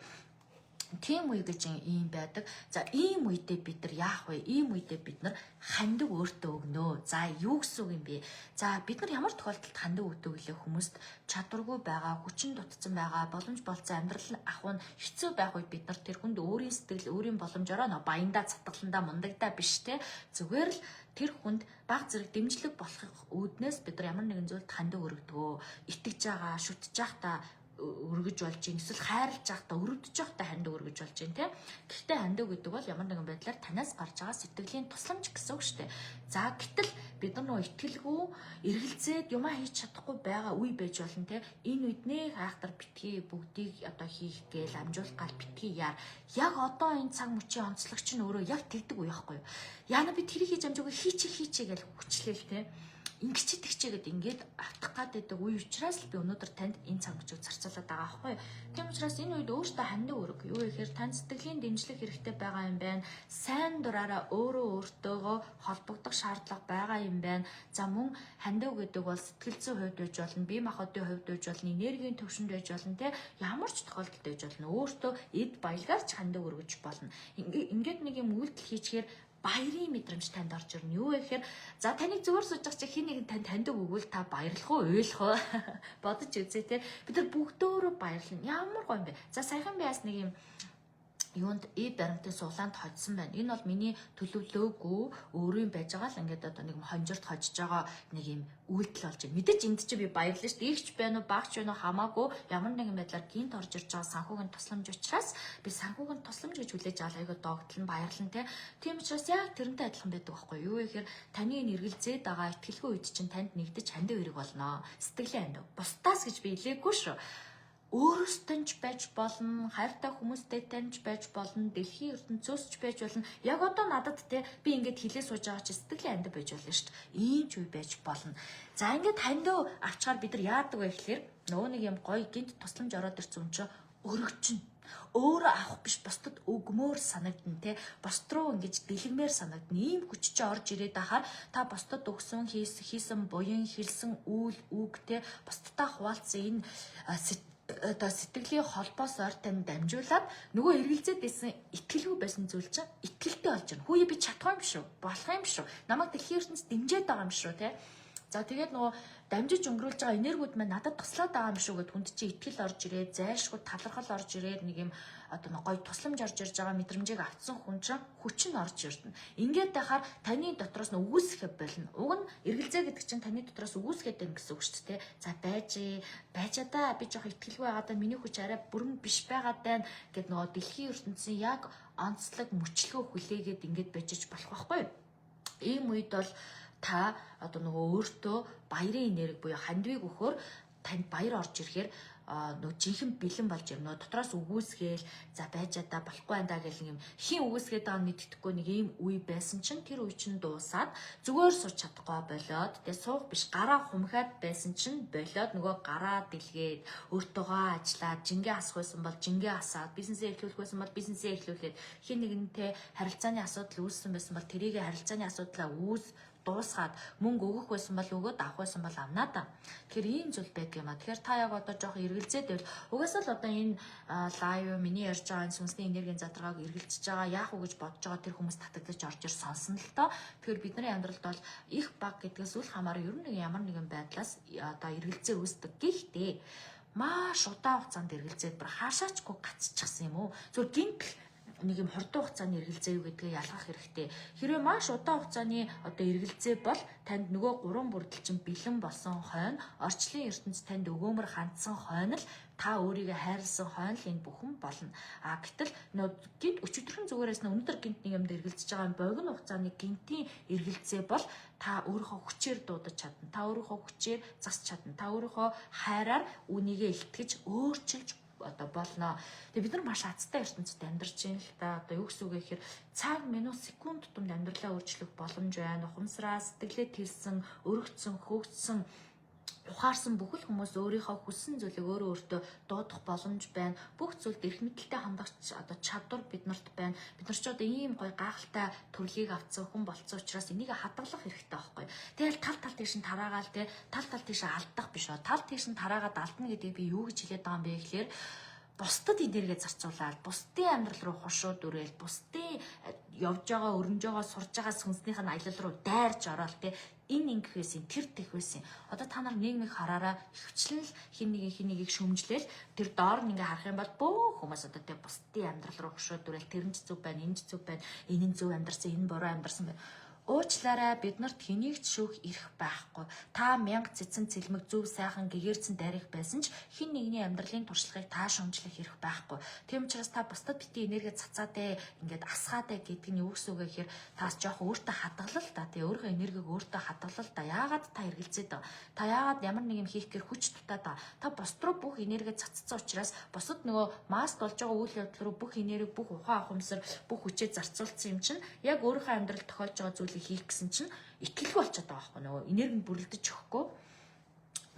A: Тийм үе гэж ийм байдаг. За, ийм үедээ бид нар яах вэ? Ийм үедээ бид нар хандаг өөртөө өгнө. За, юу гэсэн үг юм бэ? За, бид нар ямар тохиолдолд хандаг өгдөг гэлээ? Хүмүүст чадваргүй байгаа, хүчин дутцсан байгаа, боломж болцсон, амьдрал нь ахуй нь хэцүү байх үед бид нар тэр хүнд өөрийн сэтгэл, өөрийн боломжоор нөө баяндаа, цатгаландаа, мундагдаа биш те. Зүгээр л тэр хүнд баг зэрэг дэмжлэг болохын үүднээс бид нар ямар нэгэн зүйлд хандаг өргөдгөө. Итгэж байгаа, шүтж байхдаа өргөж болж гин, эсвэл хайрлаж байхдаа, өрөвдөж байхдаа хандив өргөж болж гин тий. Гэхдээ хандив гэдэг бол ямар нэгэн байдлаар танаас гарч байгаа сэтгэлийн тусламж гэсэн үг шүү дээ. За, гэтэл бид нар нөгөө итгэлгүй, эргэлзээд юмаа хийж чадахгүй байгаа үе байж болно тий. Энэ үед нэх айхтар битгий бүгдийг одоо хийх гээл амжуулах гал битгий яар. Яг одоо энэ цаг мөчийн онцлогч нь өөрөө яг тэгдэг үе байхгүй юу? Яна би тэрийг хийж амжаагүй, хийчих, хийчихэ гэж хүчлээл тий. Ингэч тэгчээгээд ингээд автах гад байдаг үе учраас л би өнөөдөр танд энэ цаг мөчийг зарцуулаад байгаа байхгүй юу. Тийм учраас энэ үед өөртөө хандив өрг. Юу гэхээр танд сэтгэлийн дэмжлэг хэрэгтэй байгаа юм байна. Сайн дураараа өөрөө өөртөөгөө холбогдох шаардлага байгаа юм байна. За, мөн хандив гэдэг бол сэтгэл зүйн хувьд байж болно, бие махбодын хувьд байж болно, энергийн төвшөнд байж болно, те, ямар ч тохиолдолд байж болно. Өөртөө эд баялгаар ч хандив өргөж болно. Ингээд нэг юм үйлдэл хийчихээр баярын мэдрэмж танд орж ирнэ. Юу вэ гэхээр, за, таныг зүгээр сууж байгаа чи хэн нэгэн танд хандив өгвөл та баярлах уу, уйлах уу? Бодож үзье, те. Бид нар бүгдөөрөө баярлна. Ямар гоё юм бэ? За, саяхан би бас нэг юм юунд и баримтын сулаанд хоцсон байна. Энэ бол миний төлөвлөөгүй, өөрийн байж байгаа л ингээд одоо нэг хонжирт хожиж байгаа нэг юм үйлдэл болж байна. Мэдээж энд чи би баярлна шүү дээ. Игч байна уу, багч байна уу хамаагүй ямар нэгэн байдлаар гинт орж ирж байгаа санхүүгийн тусламж учраас би санхүүгийн тусламж гэж хүлээж аваад айгүй догтлон баярлан, те. Тийм учраас яг тэрнтэй адилхан байдаг байхгүй юу? Юу гэхээр таны энэ эргэлзээд байгаа итгэлгүй үед чинь танд нэгдэж хандив хэрэг болно. Сэтгэлийн хандив. Бусдаас гэж би хэлээгүй шүү, өөрөөсөө ч байж болно, хайртай хүмүүстэй таньж байж болно, дэлхийн ертөнцөөс ч байж болно. Яг одоо надад, те, би ингээд хилээ сууж байгаа чи сэтгэлийн хандив байж болно шүү дээ. Ийм ч үе байж болно. За, ингээд хандив авчгаар бид нар яадаг вэ гэхээр нөгөө нэг юм гоё гинт тусламж ороод ирсэн юм чи өргөжин, өөрөө авах биш, бусдад өгмөр санагдана, те, бусд руу ингэж дэлгэмээр санагдана. Ийм хүч чи орж ирээд ахаар та бусдад өгсөн, хийсэн буян, хэлсэн үйл үг, те, бусдтай хуваалцсан энэ одоо сэтгэлийн холбоос ор тань дамжуулаад нөгөө эргэлзээд байсан, итгэлгүй байсан зүйл чинь итгэлтэй болж байна. Хүүе, би чадах юм шүү. Болох юм шүү. Намайг дэлхийн ертөнц дэмжиж байгаа юм шүү, те. За, тэгээд нөгөө дамжиж өнгөрүүлж байгаа энергиуд маань надад туслаад байгаа юм шүү гэд хүнд чи итгэл орж ирээд, зайлшгүй талархал орж ирээд, нэг юм одоо нэг гоё тусламж орж ирж байгаа мэдрэмжийг авцсан хүн чинь хүч нь орж ирдэ. Ингээд байхаар таны дотроос нь үгүйсгэхэд болно. Уг нь эргэлзээ гэдэг чинь таны дотроос үгүйсгээд байна гэсэн үг шүү дээ. За, байж байжаа, би жоох итгэлгүй байгаа даа, миний хүч арай бүрэн биш байгаад байна гэд нөгөө дэлхийн ертөнцийн яг онцлог мөчлөгөө хүлээгээд ингээд байж болох байхгүй юу? Ийм үед бол та одоо нөгөө өөртөө баярын энерги буюу хандивыг өгөхөөр танд баяр орж ирэхээр нөгөө жинхэнэ бэлэн болж ирнэ. Дотроос үгүйсгээл, за, байж да, болохгүй энэ даа гэл юм хин үгүйсгээд байгаа нь мэддэхгүй нэг ийм үе байсан чинь тэр үе чинь дуусаад, зүгээр сууч чадахгүй болоод, тэгээ суух биш, гараа хумхаад байсан чинь болоод, нөгөө гараа дэлгээд, өөртөөгөө ажиллаад, жингээ асах байсан бол жингээ асаад, бизнесээ эхлүүлэх байсан бол бизнесээ эхлүүлээд, хин нэгэнтэй харилцааны асуудал үүссэн байсан бол тэрийг харилцааны асуудлаа үүс дуусгаад, мөнгө өгөх байсан бол өгөөд, авах байсан бол авнаа да. Тэгэхээр ийм зүйл байдаг юм а. Тэгэхээр та яг одоо жоох эргэлзээд байвал угаасаа л одоо энэ live, миний ярьж байгаа энэ сүнсний энергийн задаргааг эргэлзэж байгаа, яах вэ гэж бодож байгаа тэр хүмүүс татагдаж орж ир сонсон л доо. Тэгэхээр бидний амьдралд бол их баг гэдгээс үл хамааран ер нь нэг ямар нэгэн байдлаас одоо эргэлзээ үүсдэг. Гэхдээ маш удаан хугацаанд эргэлзээд бүр хаашаачгүй гацчихсан юм уу? Зүгээр гинтл нэг юм хурдан хугацааны эргэлзээ юу гэдгээ ялгах хэрэгтэй. Хэрвээ маш удаан хугацааны одоо эргэлзээ бол танд нөгөө гурван бүрдэл чинь бэлэн болсон хойно, орчлын ертөнц танд өгөөмөр хандсан хойно л, та өөрийгөө хайрлсан хойно л энэ бүхэн болно. А гэтэл нөгөө гинт өчигдөрхөн зүгээрээс нь өнөөдөр гинт нэг юмд эргэлзэж байгаа богино хугацааны гинтийн эргэлзээ бол та өөрийнхөө хүчээр дуудаж чадна. Та өөрийнхөө хүчээр засч чадна. Та өөрийнхөө хайраар үүнийгээ илтгэж өөрчилж одоо болно. Тэгээ бид нар маш азтай ертөнцид амьдарч байна л да. Одоо юу гэсэн үг вэ гэхээр цаг, минут, секунд тутамд амьдралаа өөрчлөх боломж байна. Ухамсараа, сэтгэлээ тэлсэн, өргөцсөн, хөөгдсөн, ухаарсан бүхэл хүмүүс өөрийнхөө хүссэн зүйлийг өөрөө өөртөө дуудах боломж байна. Бүх зүйлд эрх мэдэлтэй хандах одоо чадвар биднэрт байна. Бид нар ч одоо ийм гоё гайхалтай төрлийг авцсан хүн болцсон учраас энийг хадгалах хэрэгтэй байхгүй. Тэгэл тал тал тийш нь тараагаал, те, тал тал тийш алдах биш үү. Тал тийш нь тараагаад алдна гэдгийг би юу гэж хэлээд байгаа юм бэ гэхээр бусдад энерги зарцуулаад, бусдын амьдрал руу хошууд үрээл, бусдын явж байгаа, өрнөж байгаа, сурж байгаа сүнснийх нь аялал руу дайрч ороод, те, энэ ингэх байсан, тэр тех байсан. Одоо та нар нийгмийг хараараа, ихэвчлэн л хин нэгэн хин нэгийг шүмжлээл, тэр доор нь ингээ харах юм бол бөөх хүмүүс одоо, те, бусдын амьдрал руу хошууд үрээл, тэр нь ч зүг байна, энэ ч зүг байна, энэ нь зөв амьдарсан, энэ буруу амьдарсан байна. Уучлаарай, бид нарт хэнийг ч шүүх эрх байхгүй. Та мянга цэцэн цэлмэг зөв сайхан гэгэрцэн дарих байсан ч хэн нэгний амьдралын туршлагыг та шүүмжлэх эрх байхгүй. Тийм учраас та бусдад бити энерги цацаад ээ, ингээд асгаад ээ гэдэг нь юу гэсэн үг вэ гэхээр таас жоох өөртөө хадгалал та, тий, өөрийнхөө энергийг өөртөө хадгалал та. Яагаад та эргэлзээд байгаа? Та яагаад ямар нэг юм хийх гэр хүч дутаад байгаа? Та бусд руу бүх энерги цацсан учраас бусад нөгөө маск болж байгаа үйл явдал руу бүх энерги, бүх ухаан ухамсар, бүх хүчээ зарцуулсан юм чинь яг өөрийнхөө амьдралд тохиолж байгаа зүйлийг зүйлийг хийх гэсэн чинь итгэлгүй болчиход байгаа байхгүй, нөгөө энерги нь бүрэлдэж өгөхгүй,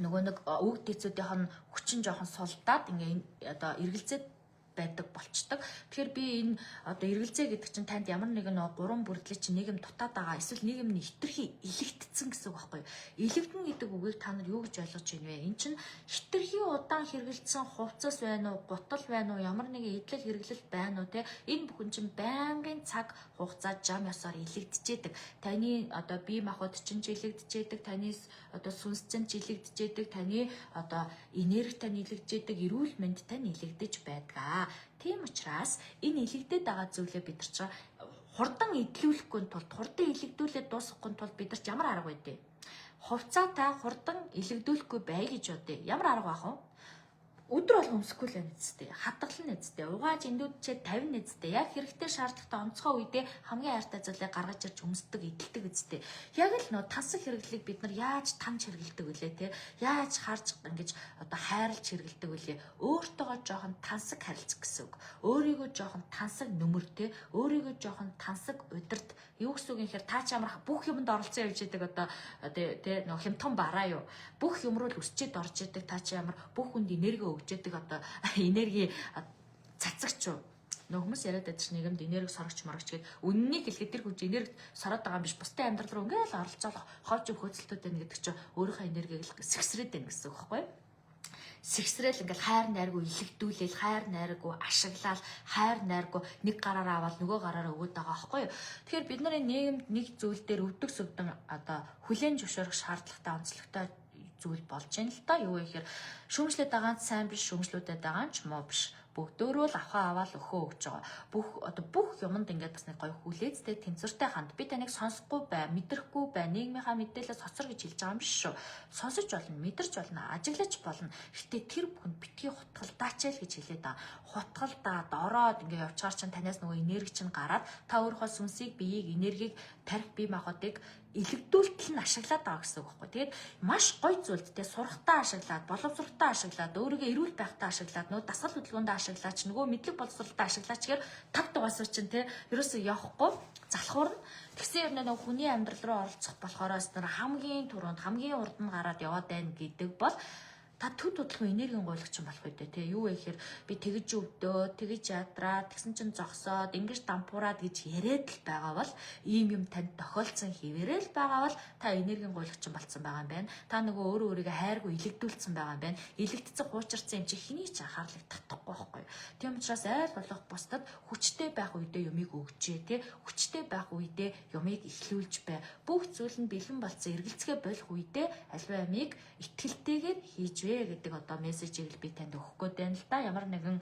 A: нөгөө нэг үг дэцүүдийнх нь хүчин жоохон сулдаад ингээ одоо эргэлзээд байдаг болчдөг. Тэгэхээр би энэ одоо эргэлзээ гэдэг чинь танд ямар нэгэн нөгөө гурван бүрдлийг чинь нийгэм дутаад байгаа, эсвэл нийгэм нь хэтэрхий илэгдсэн гэсэн үг байхгүй юу? Илэгдэн гэдэг үгийг та нар юу гэж ойлгож байна вэ? Энэ чинь хэтэрхий удаан хэрэгэлдсэн хувцас байна уу, гутал байна уу, ямар нэгэн эдлэл хэрэглэл байна уу те? Энэ бүхэн чинь байнгын цаг хугацаа зам ёсоор илэгдэжээдэг. Таны одоо бие махбод чинь ч илэгдэжээдэг, таны одоо сүнс чинь ч илэгдэжээдэг, таны одоо энерги тань илэгдэжээдэг, эрүүл мэнд тань илэгдэж байдаг. Тийм учраас энэ илэгдээд байгаа зүйлээ бид нар чинь хурдан эдлүүлэхгүй тулд, хурдан илэгдүүлээд дуусгахгүй тулд бид нар ч ямар арга байдээ? Хувцаатай хурдан илэгдүүлэхгүй бай гэж бодъё. Ямар арга байх вэ? Өдөр болгон өмсөхгүй л байна үстэй. Хадгална үстэй. Угааж эндүүдчээ 50 үстэй. Яг хэрэгтэй шаардлагатай онцгой үедээ хамгийн хайртай зүйлээ гаргаж ирж өмсдөг, эдэлдэг үстэй. Яг л нөө тансаг хэрэглийг бид нар яаж таньж хэрэглэдэг вүлээ те? Яаж харж ингэж одоо хайрлж хэрэглэдэг вүлээ? Өөртөөгөө жоохон тансаг харилцах гэсэн үг. Өөрийгөө жоохон тансаг нөмөр те? Өөрийгөө жоохон тансаг удирд. Юу гэсэн үг юм хэрэг та ч ямар бүх юмд оролцсон явж идэг одоо те нөө хямдхан бараа юу? Бүх юм руу л өсчээд орж идэг, та чи ямар бүх хүнд энерги өгж идэг одоо энерги цацагч юу? Нөө хүмүүс яриад байдаг чинь нийгэмд энерги сорогч морогч гэд, үннийг хэлэхэд тэр хүн энерги сороод байгаа юм биш. Бусдын амьдрал руу ингээл оролцоол ховж хөөцөлтүүд байна гэдэг чинь өөрийнхөө энергийг л сэгсрээд байна гэсэн үг байхгүй юу? Сэгсрээл ингээл хайр найргүй илэгдүүлээл, хайр найргүй ашиглаал, хайр найргүй нэг гараараа аваад нөгөө гараараа өгөөд байгаа байхгүй юу? Тэгэхээр бид нарын нийгэмд нэг зүйл дээр өвдөг сүвдэн одоо хүлээн зөвшөөрөх шаардлагатай, онцлогтой зүйл болж байна л та. Юу вэ гэхээр шүүмжлээд байгаа нь сайн биш, шүүмжлүүдэд байгаа нь ч муу биш. Бүгдөөрөө л авхаа аваал өхөө өгч байгаа. Бүх одоо бүх юмд ингээд бас нэг гоё хүлээцтэй, тэнцвэртэй ханд. Би таныг сонсохгүй бай, мэдрэхгүй бай, нийгмийнхаа мэдээлэлээс хоцор гэж хэлж байгаа юм биш шүү. Сонсож болно, мэдэрч болно, ажиглаж болно. Гэтэ тэр бүхэнд битгий хутгалдаач л гэж хэлээд байгаа. Хутгалдаад ороод ингээд явчаар чинь танаас нөгөө энерги чинь гараад та өөрийнхөө сүнсийг, биеийг, энергийг, тарих бие махбодыг илэгдүүлтэл нь ашиглаад байгаа гэсэн үг байхгүй. Тэгээд маш гоё зүйлд те сурахтаа ашиглаад, боловсрохтаа ашиглаад, өөрийгөө эрүүл байхтаа ашиглаад, нөгөө дасгал хөдөлгөөндөө ашиглаач, нөгөө мэдлэг боловсролтоо ашиглаач гэхээр тав дугаасаа чинь те ерөөсөө явахгүй залхуурна. Тэгсэн юм нөгөө хүний амьдрал руу оролцох болохороос нар хамгийн түрүүнд, хамгийн урд нь гараад яваад байна гэдэг бол та төд удалгүй энергийн гуйлагч юм болох үү те. Юу вэ гэхээр би тэгж өвдөө, тэгж ядраа, тэгсэн чинь зогсоод ингэж дампуураад гэж яриад л байгаа бол, ийм юм танд тохиолдсон хэвээрээ л байгаа бол та энергийн гуйлагч болцсон байгаа юм байна. Та нөгөө өөрөө өөрийгөө хайргүй илэгдүүлсэн байгаа юм байна. Илэгдсэн, хуучирсан юм чи хэний ч анхаарлыг татахгүй байхгүй. Тийм учраас айл болох бусдад хүчтэй байх үедээ юмыг өгчээ те. Хүчтэй байх үедээ юмыг эхлүүлж бай. Бүх зүйл нь бэлэн болцсон, эргэлзэхээ болох үедээ аливаа юмыг итгэлтэйгээр хийж вэ гэдэг одоо мессежийг л би танд өгөх гээд байна л да. Ямар нэгэн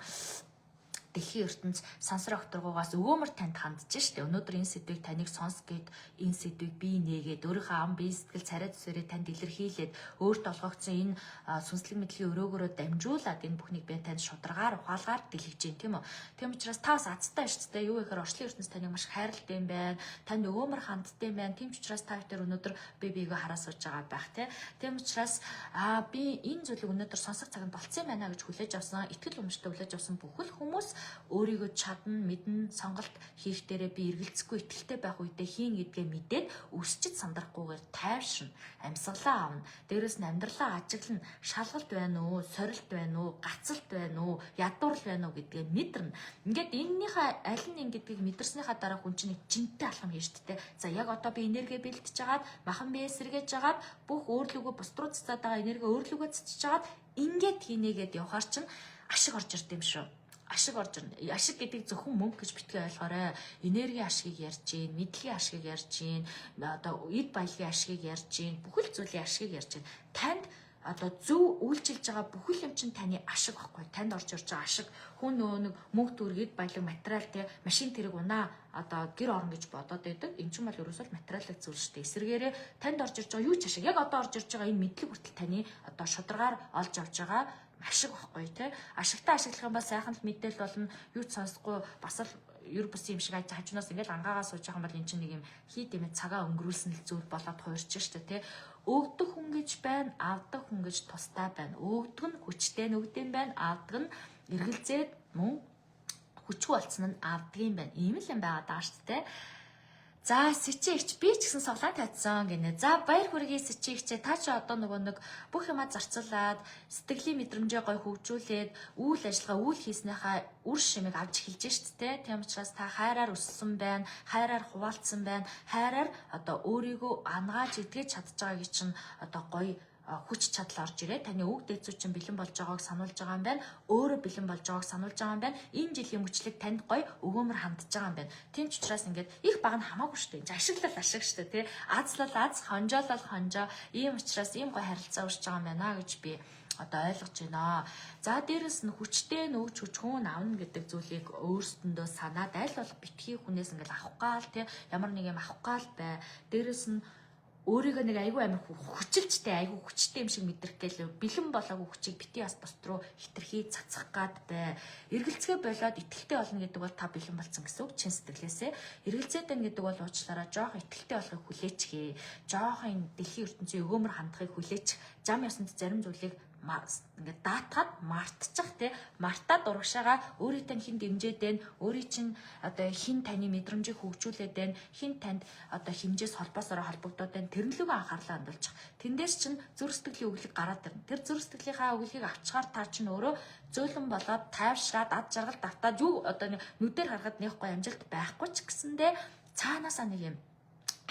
A: дэлхийн ертөнц сансар огторгуугаас өгөөмөр танд хандж штэ. Өнөөдөр энэ сэдвийг таныг сонс гэд, энэ сэдвийг би нээгээд, өөрийнхөө ам бие сэтгэл царай зүсээрээ танд илэрхийлээд, өөрт олгогдсон энэ сүнслэг мэдлэгийн өрөөгөөрөө дамжуулаад энэ бүхнийг би танд шударгаар, ухаалгаар дэлгэж байна, тийм үү? Тийм учраас та бас азтай шүү дээ. Юу гэхээр орчлын ертөнц таныг маш хайрладаг юм байна. Танд өгөөмөр ханддаг юм байна. Тийм ч учраас та бүхэн өнөөдөр би биегээ хараа сууж байгаа байх, тийм. Тийм учраас би энэ зүйлийг өнөөдөр сонсох цаг нь болцсон юм байна гэж хүлээж авсан, итгэл үнэмштэй хүлээж авсан бүхэл хүмүүс өөрийгөө чадна, мэднэ, сонголт хийх дээрээ би эргэлзэхгүй итгэлтэй байх үедээ хийн гэдгээ мэдээд өсчөд сандрахгүйгээр тайвширна, амьсгалаа авна. Дээрээс нь амьдралаа ажиглана. Шалгалт байна уу, сорилт байна уу, гацалт байна уу, ядуурл байна уу гэдгээ мэдэрнэ. Ингээд энэнийхээ аль нь гэдгийг мэдэрснийхаа дараа хүн чинь нэг жинтэй алхам хийж штэ. За, яг одоо би энерги бэлтэж хагаад, махан бие сэргээж хагаад, бүх өөрлөгөө бусд руу цацаад байгаа энерги өөрлөгөө цацж хагаад ингээд хийнэгээд явхаар чинь ашиг орж ирд юм шүү, ашиг орж ирнэ. Ашиг гэдэг зөвхөн мөнгө гэж битгий ойлгоорой. Энергийн ашигыг ярьж гин, мэдлэгийн ашигыг ярьж гин, одоо эд баялагын ашигыг ярьж гин, бүхэл зүйлийн ашигыг ярьж гин. Танд одоо зөв үйлчилж байгаа бүхэл юм чинь таны ашиг байхгүй. Танд орж ирж байгаа ашиг. Хүн нөгөө нэг мөнгө төгрөг, эд баялаг, материал те, машин тэрэг, унаа, одоо гэр орон гэж бодоод байдаг. Энэ чинь бол ерөөсөө материалын зүйл шүү дээ. Эсвэргээрээ танд орж ирж байгаа юу ч ашиг. Яг одоо орж ирж байгаа энэ мэдлэг хүртэл таны одоо шударгаар олж авч байгаа ашиг байхгүй те. Ашигтай ашиглах юм бол сайхан л мэдээлэл болно. Юу ч сонсохгүй бас л ер бус юм шиг хажуунаас ингээл ангаагаа сууж байгаа юм бол эн чинь нэг юм хий дэмэ цагаа өнгөрүүлсэн л зүйл болоод хуурч штэ те. Өгдөх хүн гэж байна, авдаг хүн гэж тустай байна. Өгдөг нь хүчтэй нь өгдөм байна, авдаг нь эргэлзээд мөн хүчгүй болцсон нь авдаг юм байна. Ийм л юм байгаа даа штэ те. За, Сэчээ ихч, би ч гэсэн суглаан тавьсан гинэ. За, баяр хүргэе, Сэчээ ихчээ. Та чи одоо нөгөө нэг бүх юмаа зарцуулаад, сэтгэлийн мэдрэмжээ гой хөгжүүлээд, үйл ажиллагаа үйл хийснийхаа үр шимийг авч эхэлж шít те. Тийм учраас та хайраар өссөн байна, хайраар хуваалцсан байна, хайраар одоо өөрийгөө ангааж идгэж чадж байгааг чинь одоо гоё хүч чадал орж ирээ. Таны үг дээдсүү чинь бэлэн болж байгааг сануулж байгаа юм байна. Өөрөө бэлэн болж байгааг сануулж байгаа юм байна. Энэ жилийн мөчлөг танд гоё өгөөмөр хандж байгаа юм байна. Тийм ч учраас ингээд их баг нь хамаагүй шүү дээ. Ашиглал ашиг шүү дээ, тий. Азлал аз, хонжоолол хонжоо. Ийм учраас ийм гоё харилцаа үүсэж байгаа юм байна гэж би одоо ойлгож байна. За, дээрэс нь хүчтэй нөөж хүч хүн авна гэдэг зүйлийг өөрсдөндөө санаад, аль болох битгий хүнээс ингээл авах гал, тий, ямар нэг юм авах гал бай. Дээрэс нь өөрийгөө нэг айгүй амар хүчилжтэй, айгүй хүчтэй юм шиг мэдрэх гээл бэлэн болоогүй хүчийг бити бас бус руу хитрхи цацах гад бай. Эргэлзгээ болоод итгэлтэй болно гэдэг бол та бэлэн болсон гэсэн үг чин сэтгэлээсээ. Эргэлзээд байна гэдэг бол уучлаарай, жоох итгэлтэй болохыг хүлээчихээ. Жоох энэ дэлхийн ертөнцийн өгөөмөр хандахыг хүлээчих. Зам ёсонд зарим зүйлийг ингээд даатгаад мартчих, те, мартаад урагшаага өөрийн тань хэн дэмжиж байна, өөрийн чинь одоо хэн таны мэдрэмжийг хөгжүүлээд байна, хэн танд одоо хэмжээс холбоосороо холбогдоод байна, тэрэн лүгөө анхаарлаа хандуулчих. Тэндээс чинь зүрх сэтгэлийн өглөг гараад ирнэ. Тэр зүрх сэтгэлийнхаа өглөгийг авчгаар та чинь өөрөө зөөлөн болоод, тайвшраад, ад жаргал давтаад, юу одоо нүдээр харахад нэг гоё амжилт байхгүй ч гэсэндээ цаанаасаа нэг юм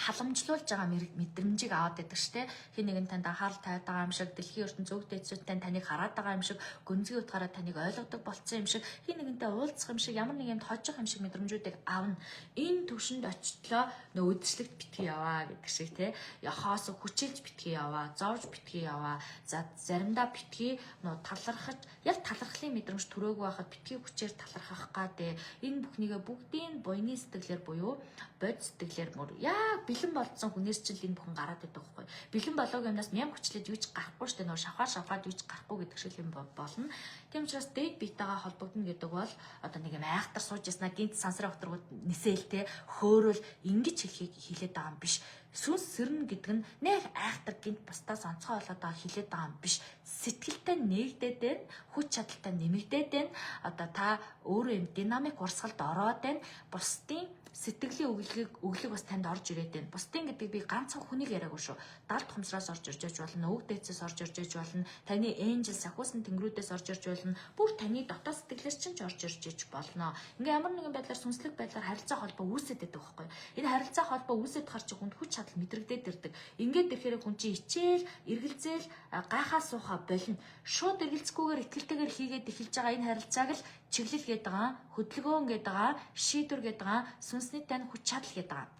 A: халамжлуулж байгаа мэдрэмжийг аваад байдаг штэ. Хин нэгэн танд анхаарал тавиад байгаа юм шиг, дэлхийн ертөнц зөв дээдсүүдтэй таныг хараад байгаа юм шиг, гүнзгий утгаараа таныг ойлгодог болцсон юм шиг, хин нэгэнтэй уулзах юм шиг, ямар нэг юмд хожих юм шиг мэдрэмжүүдийг авна. Энэ төвшөнд очлоо нөө үдшилэгт битгий яваа гэдэг шиг, те. Яхаас хүчилж битгий яваа, зовж битгий яваа. За, заримдаа битгий нөө талархаж, яг талархлын мэдрэмж төрөөгүй байхад битгий хүчээр талархах га те. Энэ бүхнийгээ бүгдийг буйны сэтгэлээр буюу бод сэтгэлээр мөр яг бэлэн болцсон хүнээс ч л энэ бүхэн гараад идэг байхгүй. Бэлэн болоогүй юмнаас ням хүчлээд юу ч гарахгүй штэ, нөө шавхаар шавхаад юу ч гарахгүй гэдэг шиг юм болно. Тийм учраас дээд биетэйгээ холбогдно гэдэг бол одоо нэг юм айхтар сууж яснаа гинт сансрын хотрогод нисээл, те, хөөрөөл ингэж хэлхийг хэлээд байгаа юм биш. Сүнс сэрнэ гэдэг нь нэх айхтар гинт бусдаас онцгой болоод байгаа хэлээд байгаа юм биш. Сэтгэлтэй нэгдээд байна, хүч чадалтай нэмэгдээд байна. Одоо та өөрөө юм динамик урсгалд ороод байна. Бусдын сэтгэлийн өглөгийг өглөг бас танд орж ирээд байна. Бусдын гэдэг би ганцхан хүнийг яриаггүй шүү. Далд хумсраас орж ирж байж болно, өвөг дээдсээс орж ирж байж болно, таны angel сахиусан тэнгэрүүдээс орж ирж болно, бүр таны дотоод сэтгэлээс чинь ч орж ирж иж болно. Ингээ ямар нэгэн байдлаар сүнслэг байдлаар харилцаа холбоо үүсэт байдаг байхгүй. Энэ харилцаа холбоо үүсэт хар чи хүнд хүч чадал мэдрэгдээд ирдэг. Ингээд ирэхээр хүн чинь ичээл, эргэлзээл, гайхаа сууха болно. Шууд эргэлзэхгүйгээр итгэлтэйгээр хийгээд эхэлж байгаа энэ харилцааг л чиглэл гэдэг байгаа, хөдөлгөөн гэдэг байгаа, шийдвэр гэдэг байгаа, сүнсний тань хүч чадал гэдэг байгаа.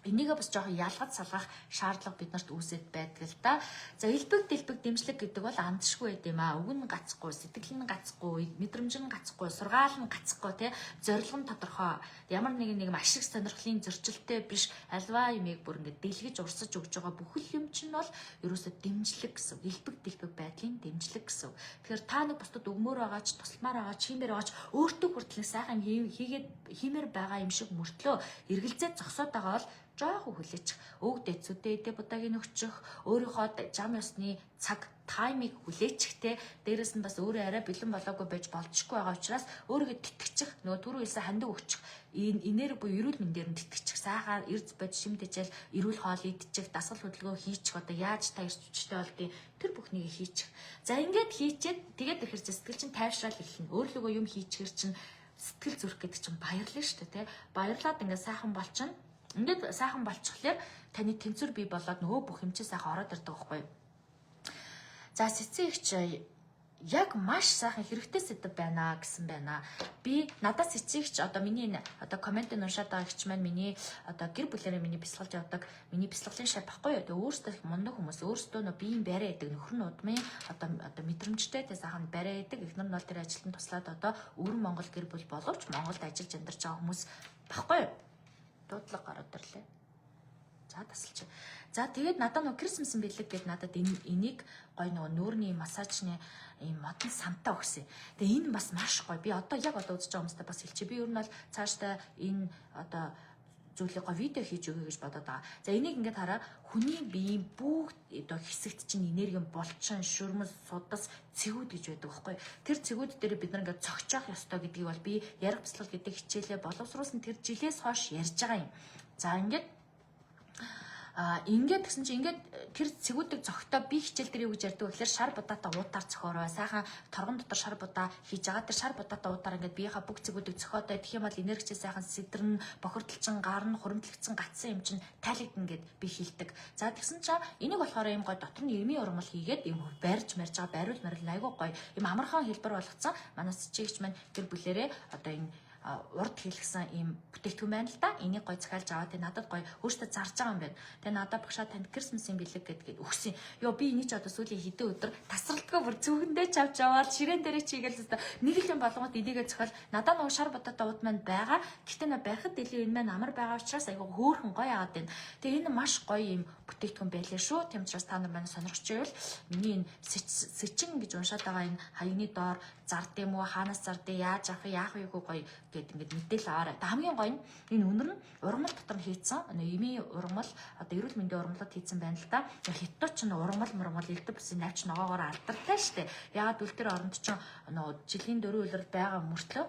A: Энийгээ бас жоохон ялгаж салгах шаардлага бид нарт үүсэт байдаг л да. За, элбэг дэлбэг дэмжлэг гэдэг бол андшгүй байд юм аа. Үг нь гацхгүй, сэтгэл нь гацхгүй, мэдрэмж нь гацхгүй, сургаал нь гацхгүй, тий. Зорилго нь тодорхой. Ямар нэгэн нэг ашиг сонирхлын зөрчилтэй биш. Альва юмыг бүр ингээд дэлгэж урсаж өгж байгаа бүхэл юм чинь бол ерөөсө дэмжлэг гэсэн. Элбэг дэлбэг байдлын дэмжлэг гэсэн. Тэгэхээр та нэг бусдад өгмөр байгаа ч, тусламаар байгаа ч, хиймээр байгаа ч, өөртөө хүртэл сайхан хийгээд хиймээр байгаа юм шиг мөртлөө эргэлзээ зогсоод байгаа бол жоохон хүлээчих. Өвөг дээдсүүдээ эдэ будааг нөхчих, өөрийнхөө зам ёсны цаг time ыг хүлээчихтэй. Дээрэс нь бас өөрөө арай бэлэн болоогүй байж болзошгүй байгаа учраас өөрийгөө тэтгэчих, нөгөө түрүү хэлсэн хандив өгчих. Энэ энерги буюу эрүүл мэндээр нь тэтгэчих. Сайхан эрз бод шим тэжээл, эрүүл хоол идчих, дасгал хөдөлгөөн хийчих. Одоо яаж та эрч хүчтэй болдгийг тэр бүхнийг хийчих. За, ингээд хийчээд тэгээд ирэхэр чинь сэтгэл чинь тайвшраал эхэлнэ. Өөрлөгөө юм хийчихэр чинь сэтгэл зүрх гэдэг чинь баярлна шүү дээ, тэ. Баярлаад ингээд сайхан болчихно. Ингээд сайхан болчихлоор таны тэнцвэр бий болоод нөгөө бүх юм чинь сайхан ороод ирдэг байхгүй юу? За, Сэцэн ихч яг маш сайхан хэрэгтэй сэдэв байна гэсэн байна. Би надаас сэцэн ихч одоо миний энэ одоо comment ыг уншаад байгаа ихч маань миний одоо гэр бүлээрээ миний бясалгалж явдаг, миний бясалгалын шав баггүй юу. Тэгээ өөрсдөө их мундаг хүмүүс, өөрсдөө нөө биеийн бариа гэдэг нөхөр нь удмын одоо мэдрэмжтэй, тэгээ сайхан бариа гэдэг, эхнэр нь бол тэр ажилтан туслаад одоо өвөр Монгол гэр бүл боловч Монголд ажиллаж амьдарч байгаа хүмүүс баггүй юу. Дуудлага гараад ирлээ. За, тасалч. За, тэгээд надад нөгөө Christmas бэлэг гээд надад энэ энийг гой нөгөө нүүрний массажны ийм модон самтаа өгсөн. Тэгээ энэ бас маш гоё. Би одоо яг одоо үзэж байгаа хүмүүстээ бас хэлчихье. Би ер нь бол цаашдаа энэ одоо зүйлийг гоё видео хийж өгье гэж бодоод байгаа. За, энийг ингээд хараа, хүний биеийн бүх одоо хэсэгт чинь энерги булчин, шүрмэс, судас, цэгүүд гэж байдаг байхгүй. Тэр цэгүүд дээр бид нар ингээд цогцоох ёстой гэдгийг бол би ярих бясалгал гэдэг хичээлээ боловсруулсан тэр жилээс хойш ярьж байгаа юм. За, ингээд ингээд гэсэн чинь ингээд тэр цэгүүдийг зөгтөө би хичээл дээр юу гэж ярьдаг вэ гэхээр шар будаатай уутаар цохоорой. Сайхан торгон дотор шар будаа хийж байгаа. Тэр шар будаатай уутаар ингээд биеийнхаа бүх цэгүүдийг цохиодой. Тэгэх юм бол энергичээ сайхан сэдэрнэ, бохирдолчин гарна, хуримтлагцсан гацсан юм чинь тайлагдана гэд би хэлдэг. За, тэгсэн чинь энийг болохоор ийм гой дотор нь ирмийн урмал хийгээд ийм барьж марж байгаа, бариул марил айгуу гоё ийм амархан хэлбэр болгоцсон. Манай сэжигч маань гэр бүлэрээ одоо энэ урд хийлгсэн ийм бүтээгдэхүүн байна л да. Энийг гой захиалж аваад, тэг надад гой өөртөө зарж байгаа юм байна. Тэгээ надад багшаа танд Christmas-ийн бэлэг гэдгээд өгсөн. Йоо, би энийг ч одоо сүүлийн хэдэн өдөр тасралтгүй бүр зүгэндээ чавж аваад ширээн дээрээ чигээл хэвээр нэг л юм болгоод энийгээ зохиол надад нөгөө шар будаатай уд маань байгаа. Гэхдээ нэ барихад илүү энэ маань амар байгаа учраас айгу хөөрхөн гоё аваад байна. Тэгээ энэ маш гоё ийм бүтээгдэхүүн байлээ шүү. Тийм учраас та нар маань сонирхож байвал миний энэ сэчин гэж уншаад байгаа энэ хаягны доор зард юм уу, хаанаас зардыг, яаж авах, яах вэ гоё гэд ингээд мэдээлэл аваарай. Та хамгийн гоё нь энэ үнэр нь ургамал дотор нь хийцэн. Эмийн ургамал, одоо эрүүл мэндийн ургамлууд хийцэн байна л да. Хятад ч ургамал мургамал элдв бусын навч ногоогоор алдартай штэ. Ягаад гэвэл тэр оронд ч нөгөө жилийн дөрвөн улирал байгаа мөртлөө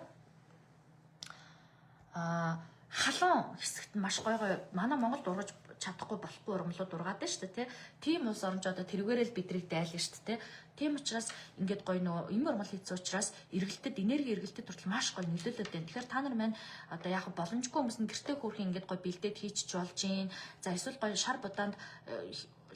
A: халуун хэсэгт нь маш гой гой манай Монголд ургаж чадахгүй болохгүй ургамлууд ургаад байна шүү дээ, тий. Тийм улс орнч одоо тэрүүгээрэл бидрийг дайлна шүү дээ, тий. Тийм учраас ингээд гоё нөгөө юм ургамал хийсэн учраас эргэлтэд, энерги эргэлтэд хүртэл маш гоё нөлөөлөд байна. Тэгэхээр та нар маань одоо яг боломжгүй хүмүүс нь гэртээ хөөрхөн ингээд гоё бэлдээд хийчих болж гин. За, эсвэл гоё шар будаанд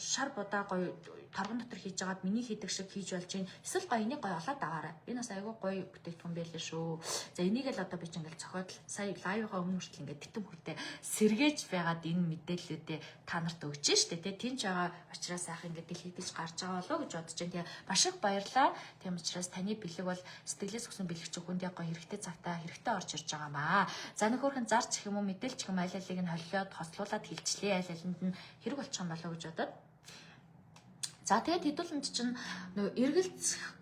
A: шар будаа гоё торгон дотор хийж агаад миний хийдэг шиг хийж болж гин. Эсвэл гоё энийг гоё олоод аваарай. Энэ бас айгүй гоё бүтээгдэхүүн байлээ шүү. За, энийг л одоо би ч ингээл цохиод сая live ынхаа өмнө хүртэл ингээд титэм хүртээ сэргээж байгаад энэ мэдээллүүдээ та нарт өгч штэ, тэ. Тинч байгаа учраас сайхан ингээд дэлхийдэж гарч байгаа болоо гэж бодож байна. Тэгээ маш их баярлаа. Тийм учраас таны бэлэг бол сэтгэлээс өгсөн бэлэг чи хүнд яг гоё хэрэгтэй цагтаа хэрэгтэй орж ирж байгаа маа. За, нэг хөөрхөн зарч их юм уу, мэдээлч юм, аль алийг нь холиод хослуулад хэлчлээ. Аль алинд нь хэрэг болчих юм болоо гэж бодоод. За, тэгээд хэдүүлэнд чинь нөгөө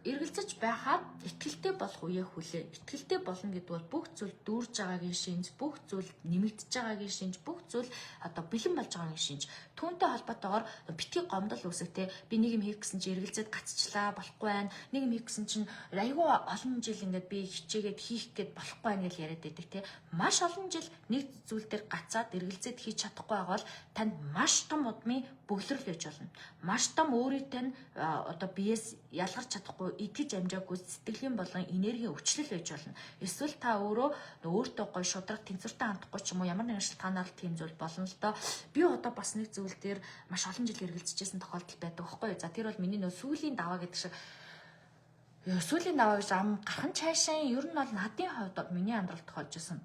A: эргэлзэж байхад итгэлтэй болох үеэ хүлээ. Итгэлтэй болно гэдэг бол бүх зүйл дүүрж байгаагийн шинж, бүх зүйл нэмэгдэж байгаагийн шинж, бүх зүйл одоо бэлэн болж байгаагийн шинж. Түүнтэй холбоотойгоор битгий гомдол үүсэх, те. Би нэг юм хийх гэсэн чинь эргэлзээд гацчлаа, болохгүй байна. Нэг юм хийх гэсэн чинь айгүй олон жил ингээд би хичээгээд хийх гээд болохгүй байна гэж яриад байдаг, те. Маш олон жил нэг зүйл дээр гацаад эргэлзээд хийж чадахгүй байгаа бол танд маш том удмын бөглөрөл байж болно. Маш том өөрийнхөө нь одоо биес ялгарч чадахгүй, итгэж амжаагүй сэтгэлийн болон энергийн өвчлөл байж болно. Эсвэл та өөрөө өөртөө гоё шудраг тэнцвэртэй хандахгүй ч юм уу, ямар нэгэн шалтгаанаар л тийм зүйл болно л доо. Би одоо бас нэг зүйл дээр маш олон жил эргэлзэжсэн тохиолдол байдаг байхгүй юу. За, тэр бол миний нөө сүүлийн даваа гэдэг шиг, сүүлийн даваа гэж ам гархан чаашаа ер нь бол надын хувьд миний амьдрал тохиолж исэн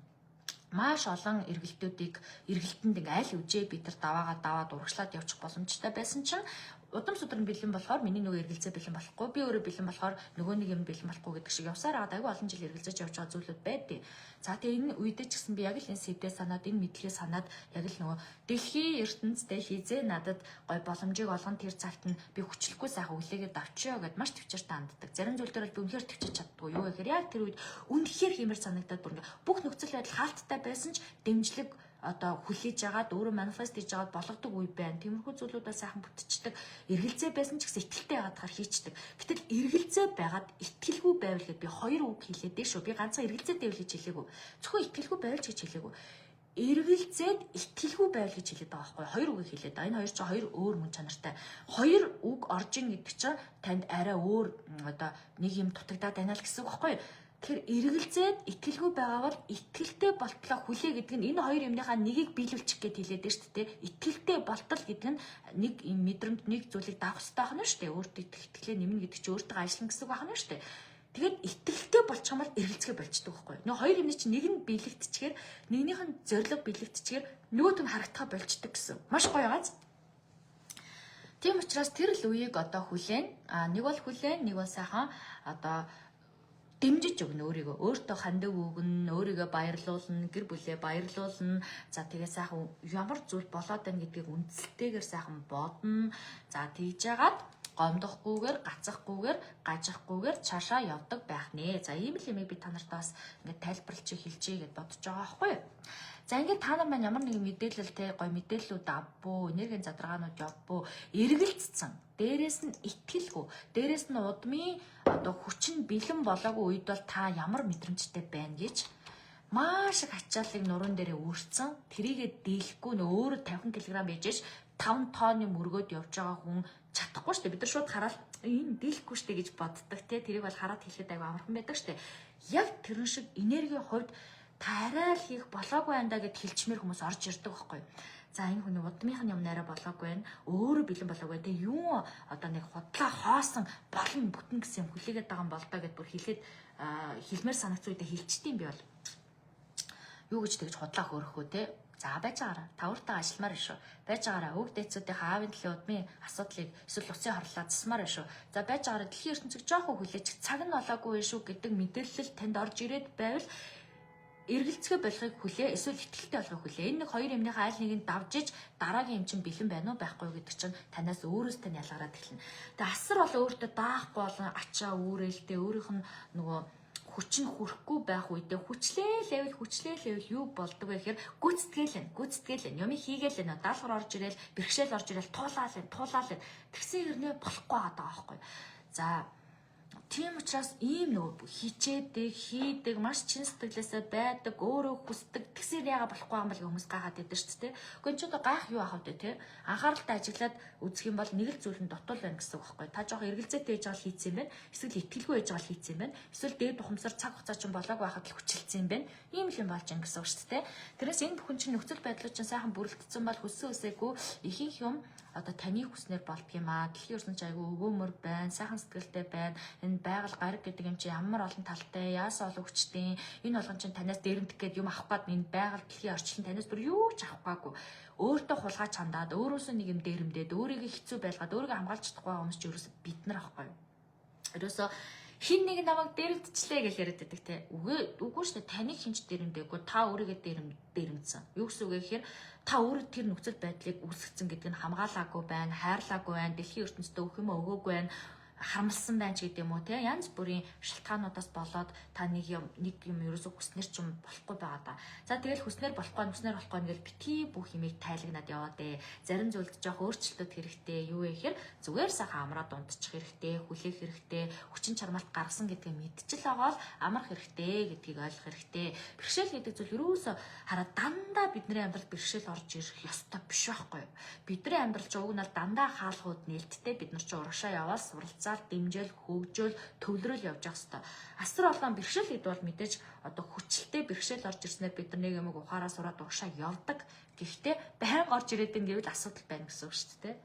A: маш олон эргэлтүүдийг, эргэлтэнд ингээ аль үжээ бид нар даваагаа даваад урагшлаад явчих боломжтой байсан чинь удам судран бэлэн болохоор миний нөгөө эргэлзээ бэлэн болохгүй, би өөрөө бэлэн болохоор нөгөө нэг юм бэлэн болохгүй гэдэг шиг явсаар аваад айгүй олон жил эргэлзэж явж байгаа зүйлүүд байдیں۔ За, тэгээ энэ үедээ ч гэсэн би яг л энэ сэдвээ санаад, энэ мэдлэгээ санаад, яг л нөгөө дэлхийн ертөнцтэй хизээ надад гой боломжийг олгон, тэр цагт нь би хүчлэхгүй сайхан үлээгээд авчио гэд маш төвчээртэй ханддаг. Зарим зүйл дээр бол би үнэхээр төвчж чаддгүй. Юу гэхээр яг тэр үед үнэхээр хиймэр санагдаад бүр ингээ бүх нөхцөл байдал хаалттай байсан ч дэмжлэг одоо хүлээж агаад өөрөө manifest хийж агаад болгодог үе байна. Тиймэрхүү зүйлүүдээ сайхан бүтчихдэг. Эргэлзээ байсан ч гэсэн итгэлтэй байгаадахаар хийчдэг. Гэтэл эргэлзээ байгаад итгэлгүй байвал гэд би хоёр үг хэлээд дээ шүү. Би ганцхан эргэлзээтэй байвал гэж хэлээгүй. Зөвхөн итгэлгүй байвал ч гэж хэлээгүй. Эргэлзээд итгэлгүй байвал гэж хэлээд байгаа байхгүй, хоёр үгийг хэлээд байгаа. Энэ хоёр чинь хоёр өөр мөн чанартай. Хоёр үг орж ийн гэдэг чинь танд арай өөр одоо нэг юм дутагдаад байна л гэсэн үг байхгүй юу? Тэгэхээр эргэлзээд итгэлгүй байгаа бол итгэлтэй болтлоо хүлээ гэдэг нь энэ хоёр юмныхаа нэгийг биелүүлчих гээд хэлээд байна шүү дээ. Итгэлтэй болтол гэдэг нь нэг юм мэдрэмж, нэг зүйлийг давах хэрэгтэй байна шүү дээ. Өөртөө итгэлээ нэмнэ гэдэг чинь өөртөө ажиллана гэсэн үг байна шүү дээ. Тэгээд итгэлтэй болчих юм бол эргэлзэхээ болчдөг байхгүй юу? Нөгөө хоёр юмны чинь нэг нь биелэгдчихээр, нэгнийх нь зориг биелэгдчихээр нөгөөт нь харагдахаа болчдөг гэсэн. Маш гоё байгааз. Тийм учраас тэр л үеийг одоо хүлээн. А нэг бол хүлээн, нэг бол сайхан одоо дэмжиж өгнө өөрийгөө. Өөртөө хандив өгнө, өөрийгөө баярлуулна, гэр бүлээ баярлуулна. За, тэгээ сайхан ямар зүйл болоод байна гэдгийг үндсэлтэйгээр сайхан бодно. За, тэгж жагаад гомдохгүйгээр, гацахгүйгээр, гажихгүйгээр цаашаа явдаг байх нэ. За, ийм л юмыг би та нарт бас ингээд тайлбарлаж хэлчихье гэд бодож байгаа байхгүй юу? За, ингээд та нар маань ямар нэгэн мэдээлэл, те, гоё мэдээллүүд авбуу, энергийн задаргаанууд явбуу, эргэлзсэн. Дээрээс нь итгэлгүй, дээрээс нь удмын одоо хүчин бэлэн болоогүй үед бол та ямар мэдрэмжтэй байна гэж Маш их ачааллыг нуруунд дээрээ үүрсэн. Тэрийгэ дийлэхгүй нөө өөрөө 50 кг байж 5 тонны мөргөөд явж байгаа хүн чадахгүй шүү дээ. Бид нар шууд хараад энэ дийлэхгүй шүү дээ гэж боддог те. Тэрийг бол хараад хэлэхэд айгүй амархан байдаг шүү дээ. Яг тэрэн шиг энергийн хувьд та арай л хийх болоогүй андаа гэд хэлчмээр хүмүүс орж ирдэг байхгүй юу? За энэ хүний удмынх нь юм нарай болоогүй байна. Өөрөө бэлэн болоогүй. Тэгээ юу одоо нэг худлаа хоосон болно бүтэн гэсэн юм хүлээгээд байгаа юм бол доо гэд бүр хэлээд хэлмээр санагц үедээ хэлчихдээ юм би бол. Юу гэж тэгж худлаа хөөрөх үү те? За байж байгаараа. Та өөртөө ажилламаар шүү. Байж байгаараа. Өвөг дээдсүүдийнхээ аавын төлөө удмын асуудлыг эсвэл усын хорлоо засмаар шүү. За байж байгаараа дэлхийн ертөнцийг жоохон хүлээж цаг нь болоогүй шүү гэдэг мэдээлэл танд орж ирээд байвал эргэлзэхэ болохыг хүлээ эсвэл итгэлтэй болохыг хүлээ. Энэ нэг хоёр юмныхаа аль нэг нь давж иж дараагийн юм чинь бэлэн байна уу байхгүй гэдэг чинь танаас өөрөөс тань ялгараад эхэлнэ. Тэгээ асар бол өөртөө даахгүй болон ачаа үүрэлтэй өөрийнх нь нөгөө хүч нь хүрэхгүй байх үедээ хүчлээл байвал хүчлээл байвал юу болдог вэ гэхээр гүйцэтгээл байна. Гүйцэтгээл байна. Юмыг хийгээл байна. Даалгавар орж ирээл, бэрхшээл орж ирээл, туулаал байна, туулаал байна. Тэгсэн хэрнээ болохгүй байгаа байхгүй. За тийм учраас ийм нөгөө хичээдэг, хийдэг, маш чин сэтгэлээсээ байдаг, өөрөө хүсдэг. Тэгсээр яага болохгүй юм бол хүмүүс гайхаад байдаг шүү дээ. Гэхдээ энэ ч одоо гайх юу ахав дээ, тэ? Анхааралтай ажиглаад үзэх юм бол нэг л зүйл нь дутуул байна гэсэн үг байхгүй. Та жоох эргэлзээтэй байж байгаа л хийцэн юм байна. Эсвэл итгэлгүй байж байгаа л хийцэн юм байна. Эсвэл дээд ухамсар цаг хугацаа чинь болоогүй байхад л хүчилцсэн юм байна. Ийм л юм болж ин гэсэн үг шүү дээ. Тэрнээс энэ бүхэн чинь нөхцөл байдлууд чинь сайхан бүрэлдсэн бол хүссэн үсээгүй ихэнх юм одоо таны хүснээр болдго юм аа. Дэлхийн ертөнц айгүй өгөөмөр байна, сайхан сэтгэлтэй байна. Энэ байгаль гариг гэдэг юм чи ямар олон талтай, яасан олон хүчтэй. Энэ болгон чинь танаас дээрэмдэх гээд юм авах гээд энэ байгаль дэлхийн орчлон танаас бүр юу ч авах гаагүй. Өөртөө хулгай чандаад, өөрөөсөө нэг юм дээрэмдээд, өөрийгөө хэцүү байлгаад, өөрийгөө хамгаалж чадахгүй байгаа хүмүүс чи ерөөсөө бид нар аахгүй юу? Ерөөсөө хин нэг намайг дээрэмдчихлээ гэж яриад байдаг те. Үгүй үгүй шүү дээ. Таныг хинч дээрэмдээгүй. Та өөрийгөө дээрэмдсэн. Юу гэсэн үг вэ гэхээр та өөрөө тэр нөхцөл байдлыг үүсгэсэн гэдэг нь хамгаалаагүй байна, хайрлаагүй байна, дэлхийн ертөнцид өгөх юм өгөөгүй байна, харамлсан байна ч гэдэг юм уу те. Янз бүрийн шалтгаануудаас болоод та нэг юм ерөөсөө хүснэр ч юм болохгүй байгаа да. За тэгэл хүснэр болохгүй, хүснэр болохгүй ингээл битгий бүх юмыг тайлагнаад яваа дээ. Зарим зүйлд жоох өөрчлөлтүүд хэрэгтэй. Юу вэ гэхээр зүгээр сайхан амраад унтчих хэрэгтэй, хүлээх хэрэгтэй, хүчин чармаалт гаргасан гэдгийг мэдчил байгаа л амрах хэрэгтэй гэдгийг ойлгох хэрэгтэй. Бэрхшээл гэдэг зүйл ерөөсөө хараа дандаа бидний амьдралд бэрхшээл орж ирэх ёстой биш байхгүй юу? Бидний амьдрал ч уг нь бол дандаа хаалхууд нээлттэй, бид нар ч урагшаа яваал суралцаал, дэмжээл, хөгжөөл, төвлөрөл явж явах хэвээр. Асар олон бэрхшээл гэдэг бол мэдээж одоо хүчлээ бэрхшээл орж ирснээр бид нар нэг юмыг ухаараа сураад урагшаа явдаг. Гэхдээ байнга орж ирээд юм гэвэл асуудал байна гэсэн үг шүү дээ.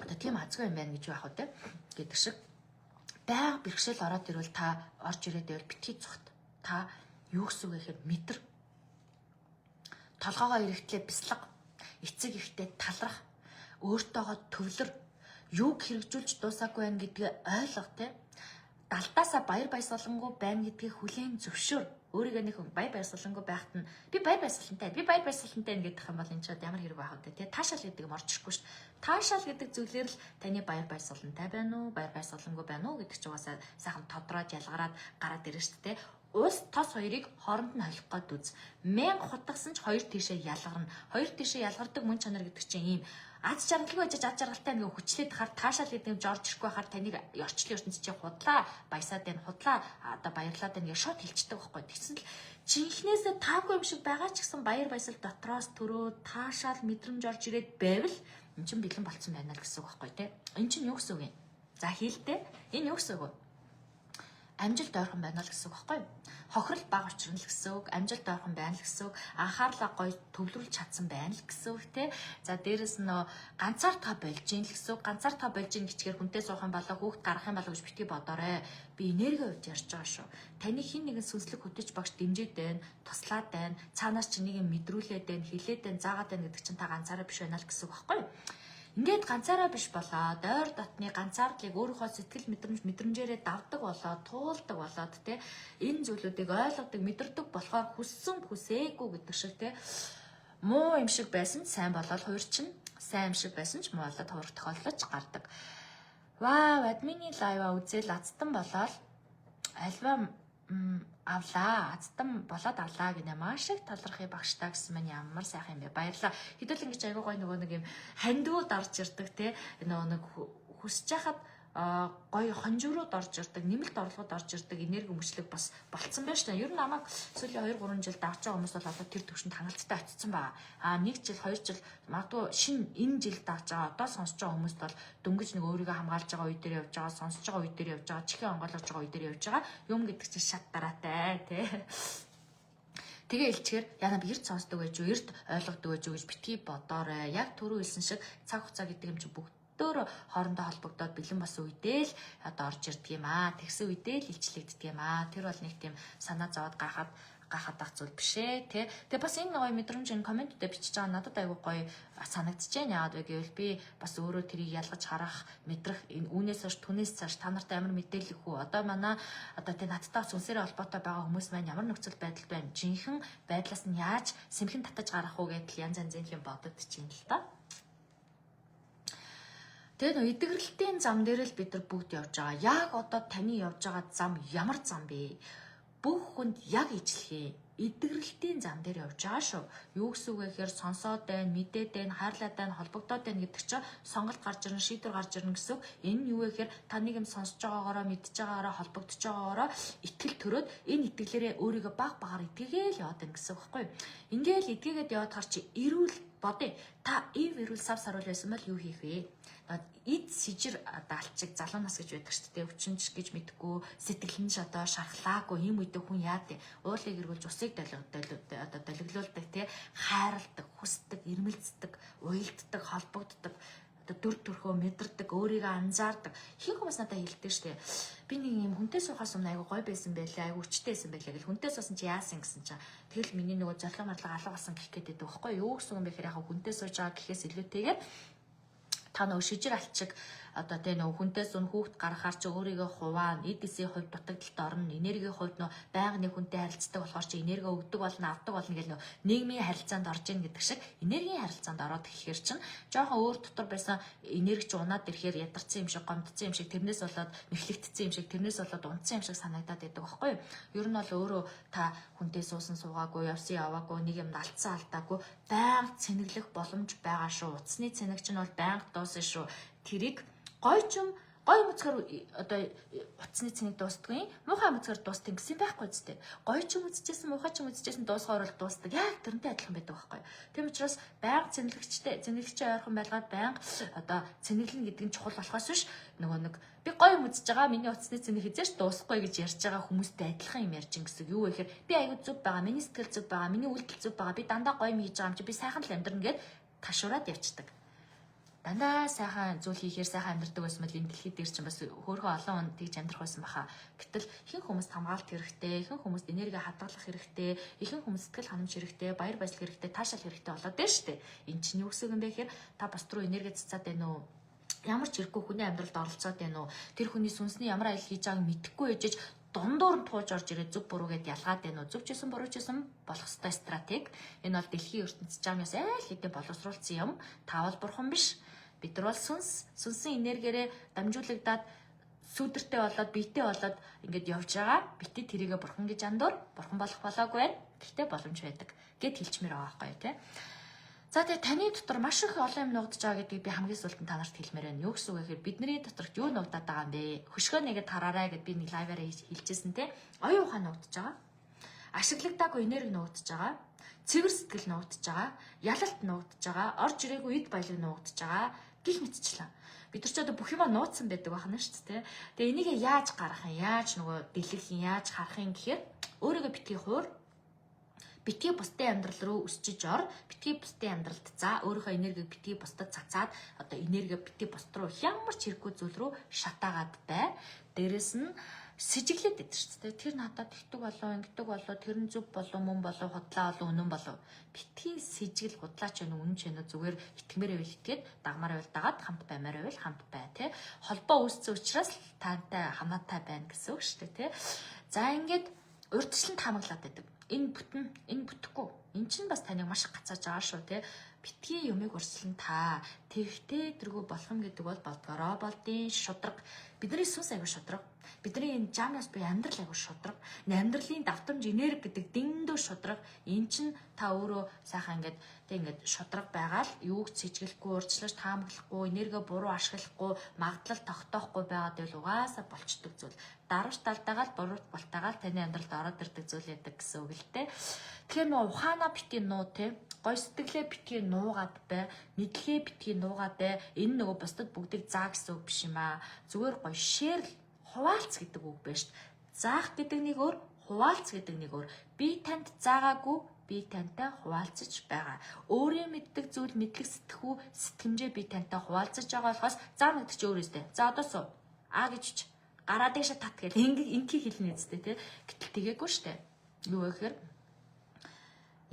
A: Одоо тийм азгүй юм байна гэж яах вэ гэдэг шиг байнга бэрхшээл ороод ирвэл та орж ирээд байвал битгий цогт. Та юу гэсэн үг гэхээр мэдэр. Толгоогоо эрэхтлээ бяцлаг, эцэг ихтэй талрах, өөртөөгөө төвлөр, юуг хэрэгжүүлж дуусаагүй байна гэдгээ ойлго те. Далдаасаа баяр баясгалангүй байна гэдгийг хүлээн зөвшөөр. Өөрийгөө нэг баяр баясгалангүй байхад нь би баяр баясгалантай, би баяр баясгалантай гэдэг юм бол энэ ч ямар хэрэг байх вэ те. Таашаал гэдэг юм орж ирэхгүй шүү дээ. Таашаал гэдэг зүйлээр л таны баяр баясгалантай байна уу, баяр баясгалангүй байна уу гэдэг ч угаасаа сайхан тодроод ялгараад гараад ирнэ шүү дээ. Ус тос хоёрыг хооронд нь холих гээд үз. 1000 хутгасан ч хоёр тийшээ ялгарна. Хоёр тийшээ ялгардаг мөн чанар гэдэг чинь ийм аз жаргалгүй байж аз жаргалтай нэг хүчлээд хахаар таашаал гэдэг юм жорж ирэхгүй хахаар таныг орчлын ертөнц чи худлаа баясаад байна, худлаа одоо баярлаад байна гэж шууд хэлчихдэг байхгүй. Тэгсэн л жинхнээсээ таагүй юм шиг байгаа ч гэсэн баяр баясгал дотроос төрөө таашаал мэдрэмж орж ирээд байвал эн чинь бэлэн болцсон байна л гэсэн үг байхгүй те. Эн чинь юу гэсэн үг юм? За хийлдэ. Энэ юу гэсэн үг вэ? Амжилт ойрхон байна л гэсэн үг байхгүй юу? Хохирол бага учрна л гэсэн үг, амжилт ойрхон байна л гэсэн үг, анхаарлаа гоё төвлөрүүлж чадсан байна л гэсэн үг те. За дээрэс нь ганцаар та болж ийн л гэсэн үг, ганцаар та болж ийн гэчгээр хүнтэй суух юм болоо, хүүхд гаргах юм болоо гэж битгий бодоорой. Би энерги хувьд ярьж байгаа шүү. Таны хин нэгэн сүнслэг хөтөч багш дэмжиж байна, туслаад байна, цаанаас чи нэг юм мэдрүүлээд байна, хэлээд байна, заагаад байна гэдэг чинь та ганцаараа биш байна л гэсэн үг байхгүй юу? Ингээд ганцаараа биш болоод ойр дотны ганцаардлыг өөрийнхөө сэтгэл мэдрэмж мэдрэмжээрээ давдаг болоод туулдаг болоод те энэ зүйлүүдийг ойлгодог мэдэрдэг болохоор хүссэн хүсээгүй гэдэг шиг те муу юм шиг байсан ч сайн болоод хуурчин, сайн юм шиг байсан ч муу болоод хуурах тохиолдол ч гардаг. Вау, админы лайва үзэл азтан болоод альва авлаа, азтан болоод авлаа гинэ. Маш их талархъя багштай гэсэн маань ямар сайхан юм бэ. Баярлаа. Хэдүүл ингэж айгуу гой нөгөө нэг юм хандууд орж ирдэг те. Нөгөө нэг хүсэж хахад гоё хонжирууд орж ирдэг, нэмэлт орлогод орж ирдэг энерги өмчлөг бас болцсон байна шүү дээ. Ер нь намайг сүүлийн 2 3 жил дагж байгаа хүмүүс бол одоо тэр төвшөнд хангалттай очсон байгаа. А 1 жил, 2 жил, магадгүй шинэ энэ жил дагж байгаа, одоо сонсож байгаа хүмүүст бол дөнгөж нэг өөрийгөө хамгаалж байгаа үе дээр явж байгаа, сонсож байгаа үе дээр явж байгаа, чихээ онгойлгож байгаа үе дээр явж байгаа. Юм гэдэг чинь шат дараатай, тий. Тэгээ илчгээр яна би эрт сонсдог байж юу, эрт ойлгодог байж юу гэж битгий бодоорой. Яг түрүү хэлсэн шиг цаг хугацаа гэдэг юм чи бүгдөө хоорондоо холбогдоод бэлэн болсон үедээ л одоо орж ирдэг юм аа. Тэгсэн үедээ л илчлэгддэг юм аа. Тэр бол нэг тийм санаа зовоод гахаад гахаад ах зүйл биш ээ, тий. Тэгээ бас энэ гоё мэдрэмж, энэ комментүүдээ бичиж байгаа надад айгүй гоё санагдчихэв. Яагаад вэ гэвэл би бас өөрөө тэрийг ялгаж харах, мэдрэх, энэ үүнээс хойш, түнээс цааш та нартай амар мэдээлэл өгөх үү. Одоо манай одоо тий надтай бас сүнсээрээ холбоотой байгаа хүмүүс маань ямар нөхцөл байдалд байна? Жинхэнэ байдлаас нь яаж сэмхэн татаж гаргах уу гэдэл янз янзын юм бодогдчихээн л та. Тэгээ нөө эдгэрэлтийн зам дээр л бид нар бүгд явж байгаа. Яг одоо таны явж байгаа зам ямар зам бэ? Бүх хүнд яг ижлэхээ эдгэрэлтийн зам дээр явж байгаа шүү. Юу гэсэн үг вэ гэхээр сонсоод байна, мэдээд байна, хайрлаад байна, холбогдоод байна гэдэг чинь сонголт гарч ирнэ, шийдвэр гарч ирнэ гэсэн үг. Энэ нь юу вэ гэхээр та нэг юм сонсож байгаагаараа, мэдж байгаагаараа, холбогдож байгаагаараа итгэл төрөөд, энэ итгэлээрээ өөрийгөө баг багаар итгээгээл яваад байна гэсэн үг байхгүй юу? Ингээл итгээгээд яваад хар чи эрүүл бодъё. Та эв эрүүл сав саруул байсан бол юу хийх вэ? Эд сижир одоо алчиг залуу нас гэж байдаг шүү дээ. Өвчнч гэж мэдгүй, сэтгэл нь ч одоо шархлаагүй юм үедээ хүн яад вэ? Уулыг эргүүлж усыг одоо долгилуулдаг, тий, хайрладаг, хүсдэг, ирмэлцдэг, уялддаг, холбогддог, одоо дүр төрхөө мэдэрдэг, өөрийгөө анзаардаг. Хин хүмүүс надад хэлдэг штэ. Би нэг юм хүнтэй суухаас өмнө айгу гоё байсан байлаа, айгу хүчтэй байсан байлаа гэл, хүнтэй суусан чи яасан гэсэн чинь тэгэл миний нөгөө зорилго марлага алга болсон гэх гээд байдаг байхгүй юу? Гэсэн юм бэ гэхээр яг хүнтэй сууж байгаа гэхээс илүүтэйгээр та нөгөө шижир алчиг одоо тэ нөгөө хүнтэй сун, хүүхд гаргахаар чи өөрийгөө хуваана, эд эсийн хувьд дутагдалт орно, энергийн хувьд нөгөө байнга нэг хүнтэй харилцдаг болохоор чи энерги өгдөг болно, авдаг болно гэл нөгөө нийгмийн харилцаанд орж ийн гэдэг шиг энергийн харилцаанд ороод ирэхээр чинь жоохон өөр дотор байсан энерги чи унаад ирэхээр ядарсан юм шиг, гомдсон юм шиг, тэрнээс болоод мэхлэгдсэн юм шиг, тэрнээс болоод унтсан юм шиг санагдаад байдаг байхгүй юу? Ер нь бол өөрөө та хүнтэй суусан суугаагүй, явсан яваагүй, нэг юм алдсан алдаагүй, байнга цэнэглэх боломж байгаа шүү. Утасны цэнэг чинь бол байнга дуусна шүү. Тэрийг гоё ч юм, гоё мөцгөр одоо утасны цэнийг дуустдаггүй, муухай мөцгөр дуустдаг гэсэн байхгүй зү. Гоё ч юм үзчихсэн, муухай ч юм үзчихсэн, дуусгаар бол дуустдаг. Яг тэрнтэй адилхан байдаг байхгүй. Тийм учраас байнга цэнэглэгчтэй, цэнэглэгчээ ойрхон байлгаад байнга одоо цэнэглэнэ гэдэг нь чухал болохоос биш, нөгөө нэг би гоё юм үзэж байгаа, миний утасны цэнэг хизээш дуусахгүй гэж ярьж байгаа хүмүүстэй адилхан юм ярьж ин гэсэн. Юу вэ гэхээр би аягүй зүв байгаа, миний сэтгэл зүв байгаа, миний үйлдэл зүв байгаа, би дандаа гоё юм хийж байгаа юм чи, би сайхан л амьдрна гэд ташуураад явцдаг. Дандаа сайхан зүйл хийхээр сайхан амьдрдаг байсан бол энэ дэлхий дээр чинь бас хөөрхөн олон хүн тэгж амьдрах байсан баха. Гэтэл ихэнх хүмүүст хамгаалт хэрэгтэй, ихэнх хүмүүст энерги хадгалах хэрэгтэй, ихэнх хүмүүст сэтгэл ханамж хэрэгтэй, баяр баясгал хэрэгтэй, таашаал хэрэгтэй болоод байна шүү дээ. Энэ чинь юу гэсэн юм бэ гэхээр та бус руу энерги цацаад байна уу? Ямар ч хэрэггүй хүний амьдралд оролцоод байна уу? Тэр хүний сүнсний ямар аялал хийж байгааг мэдэхгүй ээжэж дундуур нь тууж орж ирээ зөв буруу гэд ялгаад байна уу? Зөв ч гэсэн, буруу ч гэсэн болох ёстой стратеги. Энэ бол дэлхийн ертөнц жамьяас айл хэдийн боловсруулсан юм. Та бол бурхан биш. Бид нар бол сүнс, сүнсэн энергиэрээ дамжуулагдаад сүүдэртэй болоод, биетэй болоод ингээд явж байгаа. Бити тэрийгэ бурхан гэж андуур, бурхан болох болоогүй байна. Гэхдээ боломж байдаг гэд хэлчмээр байгаа байхгүй юу, те. За, тэгээ таны дотор маш их олон юм нуугдж байгаа гэдгийг би хамгийн сүүлд нь та нарт хэлмээр байна. Юу гэсэн үг вэ гэхээр бидний доторх юу нуугдаад байгаа юм бэ? Хөшгөө нэгэд хараарай гэд би нэг live аараа хэлжсэн, те. Оюун ухаан нуугдж байгаа. Ашиглагдаагүй энерги нуугдж байгаа. Цэвэр сэтгэл нуугдж байгаа. Ялалт нуугдж байгаа. Орж ирээгүй эд баялаг нуугдж байгаа гих мэтчлэн. Бид нар ч одоо бүх юма нууцсан байдаг байна шүү дээ. Тэгээ энийг яаж гаргах юм, яаж нөгөө дэлгэх юм, яаж харах юм гэхээр өөрийгөө битгий хуур, битгий бусдын амьдрал руу өсчиж ор, битгий бусдын амьдралд, за, өөрийнхөө энергийг битгий бусдад цацаад, одоо энерги битгий бусд руу, ямар ч хэрэггүй зүйл рүү шатаагаад бай. Дээрэс нь сэжиглээд байдаг шүү дээ. Тэр надад тэгдэг болов, ингэдэг болов, тэр нь зөв болов, мөн болов, худлаа болов, үнэн болов. Битгий сэжигэл, худлаа ч байна, үнэн ч байна, зүгээр итгэмээр байвал итгээд, дагмаар байвал дагаад, хамт баймаар байвал хамт бай, тэ. Холбоо үүссэн учраас таантай хамаатай байна гэсэн үг шүү дээ, тэ. За, ингээд урьдчилан таамаглаад байдаг. Энэ бүтэн, энэ бүтэхгүй. Эн чинь бас таныг маш их гацааж байгаа шүү те. Битгий юмыг урьдчилан та. Тэгтээ тэргүй болох юм гэдэг бол болдгороо болдын шудраг. Бидний сүнс аягүй шудраг. Бидний энэ жамнаас буюу амьдрал аягүй шудраг. Амьдралын давтамж энерги гэдэг дэндүү шудраг. Эн чинь та өөрөө сайхан ингээд тэг ингээд шудраг байгаа л юуг сэжиглэхгүй, урьдчилаж таамаглахгүй, энерги буруу ашиглахгүй, магадлал тогтоохгүй байгаад байвал угаасаа болчдөг зүйл. Даруй талтайгаа л буруу болтайгаа л таны амьдралд ороод ирдэг зүйл яадаг гэсэн үг л дээ. Тэгэхээр нөө ухаанаа битгий нуу те, гой сэтгэлээ битгий нуугаад бай, мэдлэгээ битгий нуугаад бай. Энэ нөгөө бусдад бүгдийг заа гэсэн үг биш юм аа. Зүгээр гой share хуваалц гэдэг үг байна шүү дээ. Заах гэдэг нэг өөр, хуваалц гэдэг нэг өөр. Би танд заагаагүй, би тантай хуваалцаж байгаа. Өөрийн мэддэг зүйл, мэдлэг сэтгхүү сэтгэмжээ би тантай хуваалцаж байгаа болохоос заана гэдэг чи өөр өстэй. За одоо суу. А гэж гараа дээшээ тат гэл ингээ инкий хэлнэ үстэй те. Гэтэл тэгээгүй штэ. Юу вэ гэхээр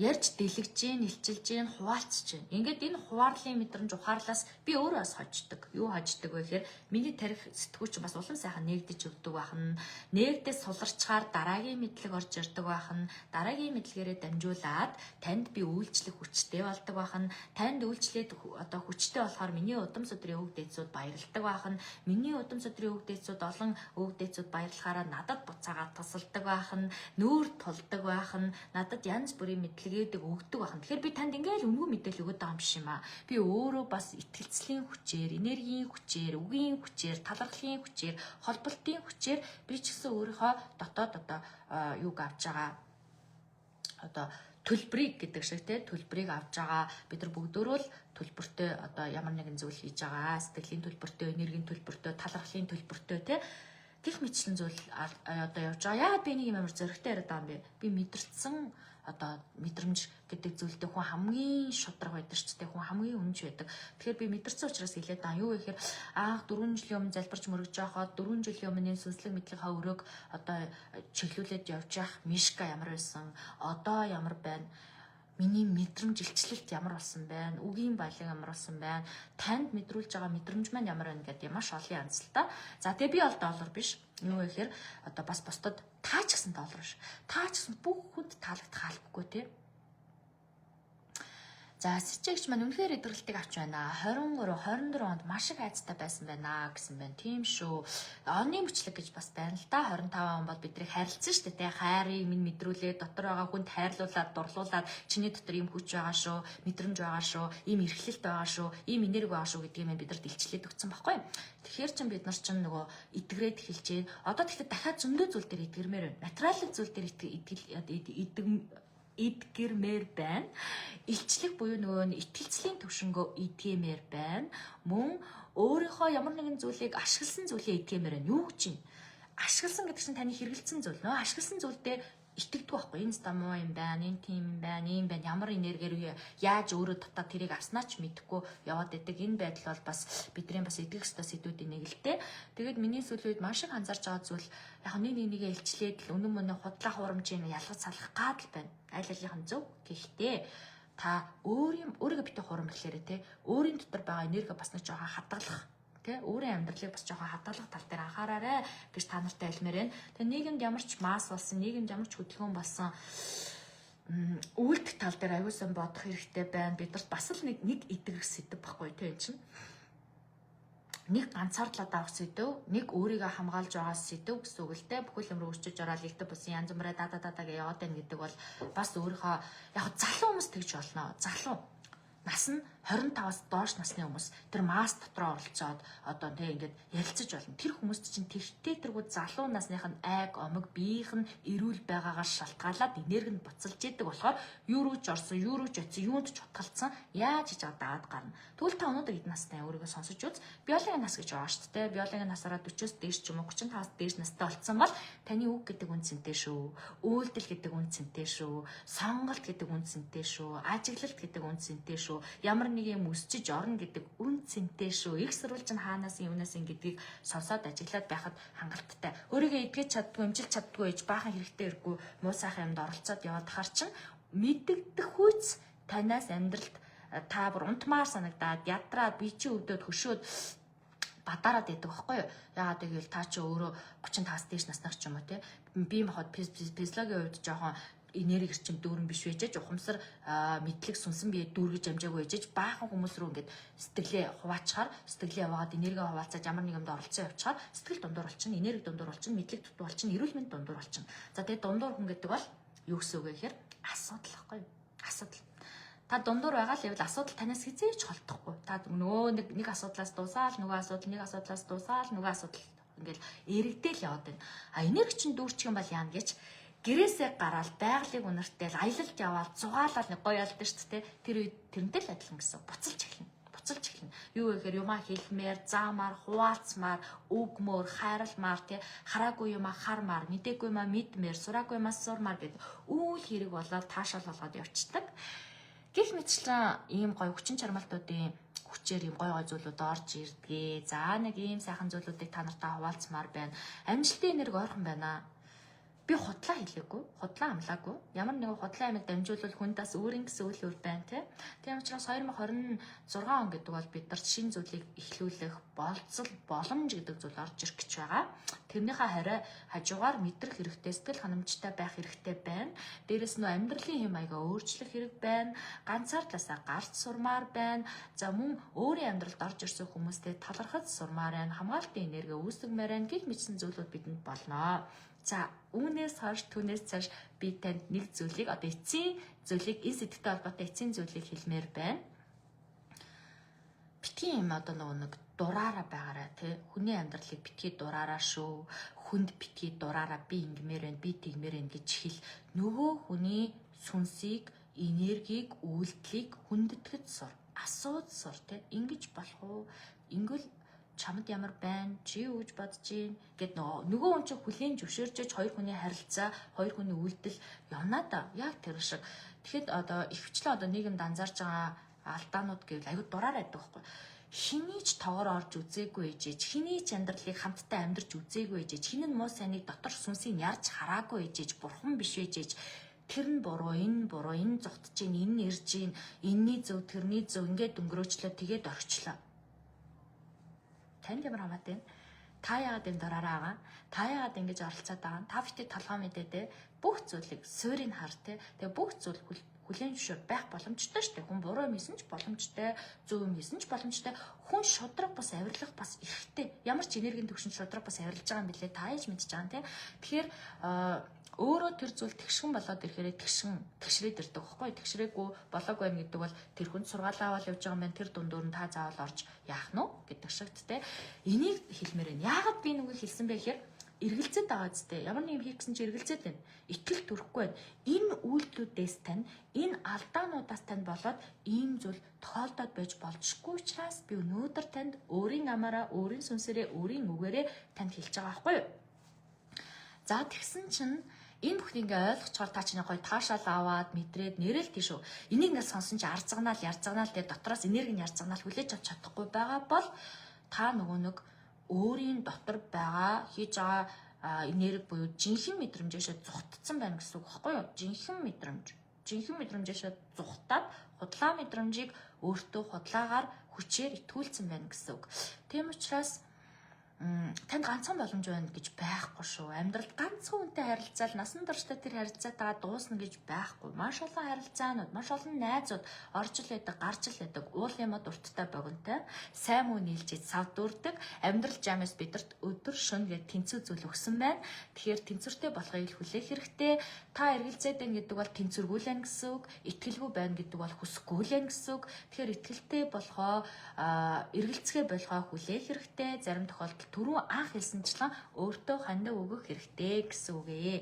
A: ярьж дэлгэж гин, илчилж гин, хуваалцж гин. Ингээд энэ хуваарлын мэдрэмж ухаарлаас би өөрөө бас хождог. Юу хождог вэ гэхээр миний тарих сэтгүүч бас улам сайхан нээгдэж өгдөг бахна. Нээгдээ суларчгаар дараагийн мэдлэг орж ирдэг бахна. Дараагийн мэдлэгээрээ дамжуулаад танд би үйлчлэх хүчтэй болдог бахна. Танд үйлчлээд одоо хүчтэй болохоор миний удам судрын өг дээдсүүд баярладаг бахна. Миний удам судрын өг дээдсүүд олон өг дээдсүүд баярлахаараа надад буцаагаад тусалдаг бахна. Нүүр тулдаг бахна. Надад янз бүрийн мэдлэг мэдлэгээдэг өгдөг бахан. Тэгэхээр би танд ингээл үнгүй мэдээлэл өгöd байгаа юм биш юм аа. Би өөрөө бас итгэлцлийн хүчээр, энергийн хүчээр, үгийн хүчээр, талархлын хүчээр, холболтын хүчээр би ч гэсэн өөрийнхөө дотоод одоо юуг авч байгаа одоо төлбөрийг гэдэг шиг те, төлбөрийг авч байгаа. Бид нар бүгдөө л төлбөртэй одоо ямар нэгэн зүйл хийж байгаа, сэтгэлийн төлбөртэй, энергийн төлбөртэй, талархлын төлбөртэй те, гэх мэтчлэн зүйл одоо явж байгаа. Яагаад би нэг юм амар зөрөгтэй яриад байгаа юм бэ? Би мэдэрсэн одоо мэдрэмж гэдэг зүйлдээ хүн хамгийн шудраг байдаг шүү дээ. Хүн хамгийн үнэнч байдаг. Тэгэхээр би мэдэрсэн учраас хэлээд байгаа. Юу гэхээр анх 4 жилийн өмнө залбирч мөрөж байхад, 4 жилийн өмнө энэ сүнслэг мэдлэг өрөөг одоо чиглүүлээд явж явах Мишка ямар байсан, одоо ямар байна, миний мэдрэмж илчлэлт ямар болсон байна, үгийн баялаг ямар болсон байна, танд мэдрүүлж байгаа мэдрэмж маань ямар байна гэдэг маш олон янз л та. За тэгээ би бол доллар биш. Юу гэхээр одоо бас бусдад та ч гэсэн доллар биш. Та ч гэсэн бүх хүнд таалагдах албагүй тий. За сэжигч маань үнэхээр идэвхлэлтийг авч байна. 23 24 онд маш их айцтай байсан байна гэсэн байна. Тийм шүү. Оны мөчлөг гэж бас байна л да. 25 он бол биднийг хайрлцсан шүү дээ. Хайрыг минь мэдрүүлээ, дотор байгаа хүнд хайрлуулад, дурлуулад чиний дотор ийм хүч байгаа шүү, мэдрэмж байгаа шүү, ийм эрхлэлт байгаа шүү, ийм энерги байгаа шүү гэдгийг минь бидэрт илчлээд өгсөн байхгүй. Тэгэхээр чин бид нар чинь нөгөө итгэрээд эхэлж байна. Одоо тэгэхээр дахиад зөндөө зүйл дээр итгэрмээр байна. Материалын зүйл дээр итгэл эдгэрмээр байна. Илчлэх буюу нөгөө нь итгэлцлийн төвшөнгөө эдгэмээр байна. Мөн өөрийнхөө ямар нэгэн зүйлийг ашигласан зүйлээ эдгэмээр байна. Юу гэж юм? Ашигласан гэдэг чинь таны хэрэгэлсэн зүйл. Нөө ашигласан зүйлдээ итгэдэг байхгүй. Энэ ста муу юм байна, энэ тийм юм байна, ийм байна. Ямар энергиэр яаж өөрөө дотоод тэрийг авснаа ч мэдэхгүй яваад байдаг. Энэ байдал бол бас бидний бас эдгэх ёстой сэдвүүдийн нэг л дээ. Тэгээд миний сүүлийн үед маш их анзаарч байгаа зүйл яг нэг нэг нэгээ илчлээд л үнэн мөнэ худлаа хурамжийг ялгаж салах гад л байна. Аль алийнх нь зөв. Гэхдээ та өөр юм өөрийгөө битгий хурамлахлаарэ те. Өөрийн дотор байгаа энерги бас нэг жоохон хадгалах тэ, өөрийн амьдралыг бас жоохон хадгалах тал дээр анхаараарай гэж та нартай хэлмээр байна. Тэгээ нийгэмд ямар ч масс болсон, нийгэмд ямар ч хөдөлгөөн болсон үйлдэх тал дээр аюул сан бодох хэрэгтэй байна. Бидэрт бас л нэг нэг идэгрэх сэдэв баггүй тэ, энэ чинь нэг ганцаардлаад авах сэдэв, нэг өөрийгөө хамгаалж байгаа сэдэв гэсэн үг л дээ. Бүхэл юм руу өсчөж ороод лигдэ бусын янз бүрээ да да да да гэж яваад байна гэдэг бол бас өөрийнхөө яг залуу хүмүүс тэгж болно. Залуу нас нь 25-аас доош насны хүмүүс тэр масс дотроо оролцоод одоо тэг ингээд ярилцаж болно. Тэр хүмүүст чинь тэгтээ тэргүү залуу насных нь айг, омог, биеийнх нь эрүүл байгаагаар шалтгаалаад энерги нь буцалж идэг болохоор юу руу ч орсон, юу руу ч очсон, юунд ч утгалцсан яаж хийж байгаа дагаад гарна. Тэгвэл та өнөөдөр эд настай өөрийгөө сонсож үз. Биологийн нас гэж байгаа шүү дээ. Биологийн насаараа 40-оос дээш ч юм уу 35-аас дээш настай болцсон бол таны үг гэдэг үн цэнтэй шүү. Үйлдэл гэдэг үн цэнтэй шүү. Сонголт гэдэг үн цэнтэй шүү. Ажиглалт гэдэг үн цэнтэй шүү. Ямар нэг юм өсчиж орно гэдэг үн цэнтэй шүү. Их сурвалж нь хаанаас юунаас ин гэдгийг сонсоод ажиглаад байхад хангалттай. Өөрийгөө эдгэж чаддгүй, эмчилж чаддгүй ээж баахан хэрэгтэй хэрэггүй муу сайхан юмд оролцоод яваад тахар чинь мэдэгдэх үйц танаас амьдралд та бүр унтмаар санагдаад ядраад би чи өвдөд хөшөөд бадараад байдаг байхгүй юу? Яагаад гэвэл та чи өөрөө 35-аас дээш насных ч юм уу те. Би махад физиологийн хувьд жоохон энерги эрчим дүүрэн биш байжээж, ухамсар мэдлэг сүнсэн бие дүүргэж амжаагүй байжээж, баахан хүмүүс рүү ингээд сэтгэлээ хуваачаар, сэтгэлээ яваагаад энерги хуваалцаад ямар нэг юмд оролцсон явчихаар сэтгэл дундуур болчихно, энерги дундуур болчихно, мэдлэг дутуу болчихно, эрүүл мэнд дундуур болчихно. За, тэгээд дундуур хүн гэдэг бол юу гэсэн үг вэ гэхээр асуудал байхгүй юу? Асуудал. Та дундуур байгаа л явал асуудал танаас хэзээ ч холдохгүй. Та нөгөө нэг нэг асуудлаас дуусаал нөгөө асуудал, нэг асуудлаас дуусаал нөгөө асуудал, ингээл эрэгдээл яваад байна. А энерги чинь дүүрчих юм бол яана гэж, гэрээсээ гараал байгалыг үнэртэл аялалд яваал зугаалал нэг гоё ялдаг шүү дээ. Тэр үед тэрнтэй л адилхан гэсэн. Буцалж эхэлнэ. Буцалж эхэлнэ. Юу гэхээр юмаа хэлмээр, заамаар, хуваалцмаар, өгмөр, хайрламаар, тий, хараагүй юмаа хармаар, мдээгүй юмаа мэдмээр, сураагүй юмаа сурмаар гэдэг үйл хэрэг болоод таашаал болгоод явцдаг. Гэх мэтчлэн ийм гоё хүчин чармаалтуудын хүчээр ийм гоё гоё зүйлүүд орж ирдгээ. За, нэг ийм сайхан зүйлүүдийг та нартай хуваалцмаар байна. Амжилтын энерги ойрхон байна. Би худлаа хэлээгүй, худлаа амлаагүй. Ямар нэгэн худлаа амиг дамжуулбал хүнд бас өөрийн гэсэн үйл үр байна, тий. Тийм учраас 2026 он гэдэг бол бид нарт шинэ зүйлийг эхлүүлэх болцол, боломж гэдэг зүйл орж ирэх гэж байгаа. Тэрнийхээ хариу хажуугаар мэдрэх хэрэгтэй, сэтгэл ханамжтай байх хэрэгтэй байна. Дээрэс нь амьдралын хэм маягаа өөрчлөх хэрэг байна. Ганцаардлаасаа гарч сурмаар байна. За, мөн өөрийн амьдралд орж ирсэн хүмүүстэй талархаж сурмаар байна. Хамгаалтын энерги үүсгэмээр байна. Гэх мэтсэн зүйлүүд бидэнд болно. За, үүнээс хойш, түүнээс цааш би танд нэг зүйлийг, одоо эцсийн зүйлийг, энэ сэдвтэй холбоотой эцсийн зүйлийг хэлмээр байна. Битгий юм одоо нөгөө нэг дураараа байгаарай, тий. Хүний амьдралыг битгий дураараа шүү. Хүнд битгий дураараа би ингэмээр байна, би тэгмээр байна гэж хэл. Нөгөө хүний сүнсийг, энергийг, үйлдэлийг хүндэтгэж сур. Асууж сур, тий. Ингэж болох уу? Ингэвэл чамд ямар байна? Чи юу гэж бодож байна? Гэд нөгөө хүн чинь хүлээн зөвшөөрч, хоёр хүний харилцаа, хоёр хүний үйлдэл явна да. Яг тэр шиг. Тэгэхэд одоо ихэвчлэн одоо нийгэмд анзаарж байгаа алдаанууд гэвэл аягүй дураар байдаг байхгүй. Хэний ч тоогоор орж үзээгүй ээжээж, хэний ч амьдралыг хамтдаа амьдарч үзээгүй ээжээж, хэн нь муу сайныг дотор сүнсийг ярьж хараагүй ээжээж, бурхан биш ээжээж, тэр нь буруу, энэ нь буруу, энэ зугтж гин, энэ нь ирж гин, энэний зөв, тэрний зөв, ингээд өнгөрөөчлөө, тэгээд орчлоо. Танд ямар хамаатай вэ? Та яагаад энэ дураараа байгаа? Та яагаад ингэж оролцоод байгаа? Та битгий толгой мэдээ те. Бүх зүйлийг суурийг хар те. Тэгээ бүх зүйл хүлээн зөвшөөр байх боломжтой шүү дээ. Хүн буруу юм хийсэн ч боломжтой, зөв юм хийсэн ч боломжтой. Хүн шудраг бас авирлах бас эрхтэй. Ямар ч энергийн түвшинд шудраг бас авирлаж байгаа юм билээ. Та яаж мэдж байгаа юм те. Тэгэхээр өөрөө тэр зүйл тэгшгэн болоод ирэхээр тэгшин тэгшрээд ирдэг байхгүй. Тэгшрээгүй болоогүй байх гэдэг бол тэр хүн сургаалаа аваад явж байгаа юм байна. Тэр дундуур нь та заавал орж яах нь гэдэг шиг те. Энийг хэлмээр байна. Яагаад би нүгийг хэлсэн бэ гэхээр эргэлзээд байгаа зү. Ямар нэг юм хийх гэсэн чи эргэлзээд байна. Итгэл төрөхгүй байна. Энэ үйлдэлүүдээс тань, энэ алдаануудаас тань болоод ийм зүйл тохиолдоод байж болзошгүй учраас би өнөөдөр танд өөрийн амаараа, өөрийн сүнсээрээ, өөрийн үгээрээ танд хэлж байгаа байхгүй юу? За, тэгсэн чинь энэ бүхнийг ингээ ойлгочоор та чинь гоё таашаал аваад мэдрээд нэрэл тийш үү. Энийг ингээ сонсон чи арзганаал ярзганаал тэгээ дотроос энерги нь ярзганаал хүлээж авч чадахгүй байгаа бол та нөгөө нэг өөрийн дотор байгаа, хийж байгаа энерги буюу жинхэнэ мэдрэмжээшээ зугтцсан байна гэсэн үг байхгүй юу? Жинхэнэ мэдрэмж. Жинхэнэ мэдрэмжээшээ зугтаад худлаа мэдрэмжийг өөртөө худлаагаар хүчээр итгүүлсэн байна гэсэн үг. Тийм учраас танд ганцхан боломж байна гэж байхгүй шүү. Амьдралд ганцхан хүнтэй харилцаал насан туршдаа тэр харилцаатайгаа дуусна гэж байхгүй. Маш олон харилцаанууд, маш олон найзууд орж ил байдаг, гарч ил байдаг. Уулын мод урттай богинотой. Сайн муу нийлж сав дүүрдэг. Амьдрал жамаас бидэрт өдөр шөнө гэж тэнцүү зүйл өгсөн байна. Тэгэхээр тэнцвэртэй болохыг хүлээх хэрэгтэй. Та эргэлзээд байна гэдэг бол тэнцвэргүй л байна гэсэн үг. Итгэлгүй байна гэдэг бол хүсэхгүй л байна гэсэн үг. Тэгэхээр итгэлтэй болохоо, эргэлзэхээ болохоо хүлээх хэрэгтэй. Зарим тохиолдолд түрүүн анх хэлсэнчлэн өөртөө хандив өгөх хэрэгтэй гэсэн үг ээ.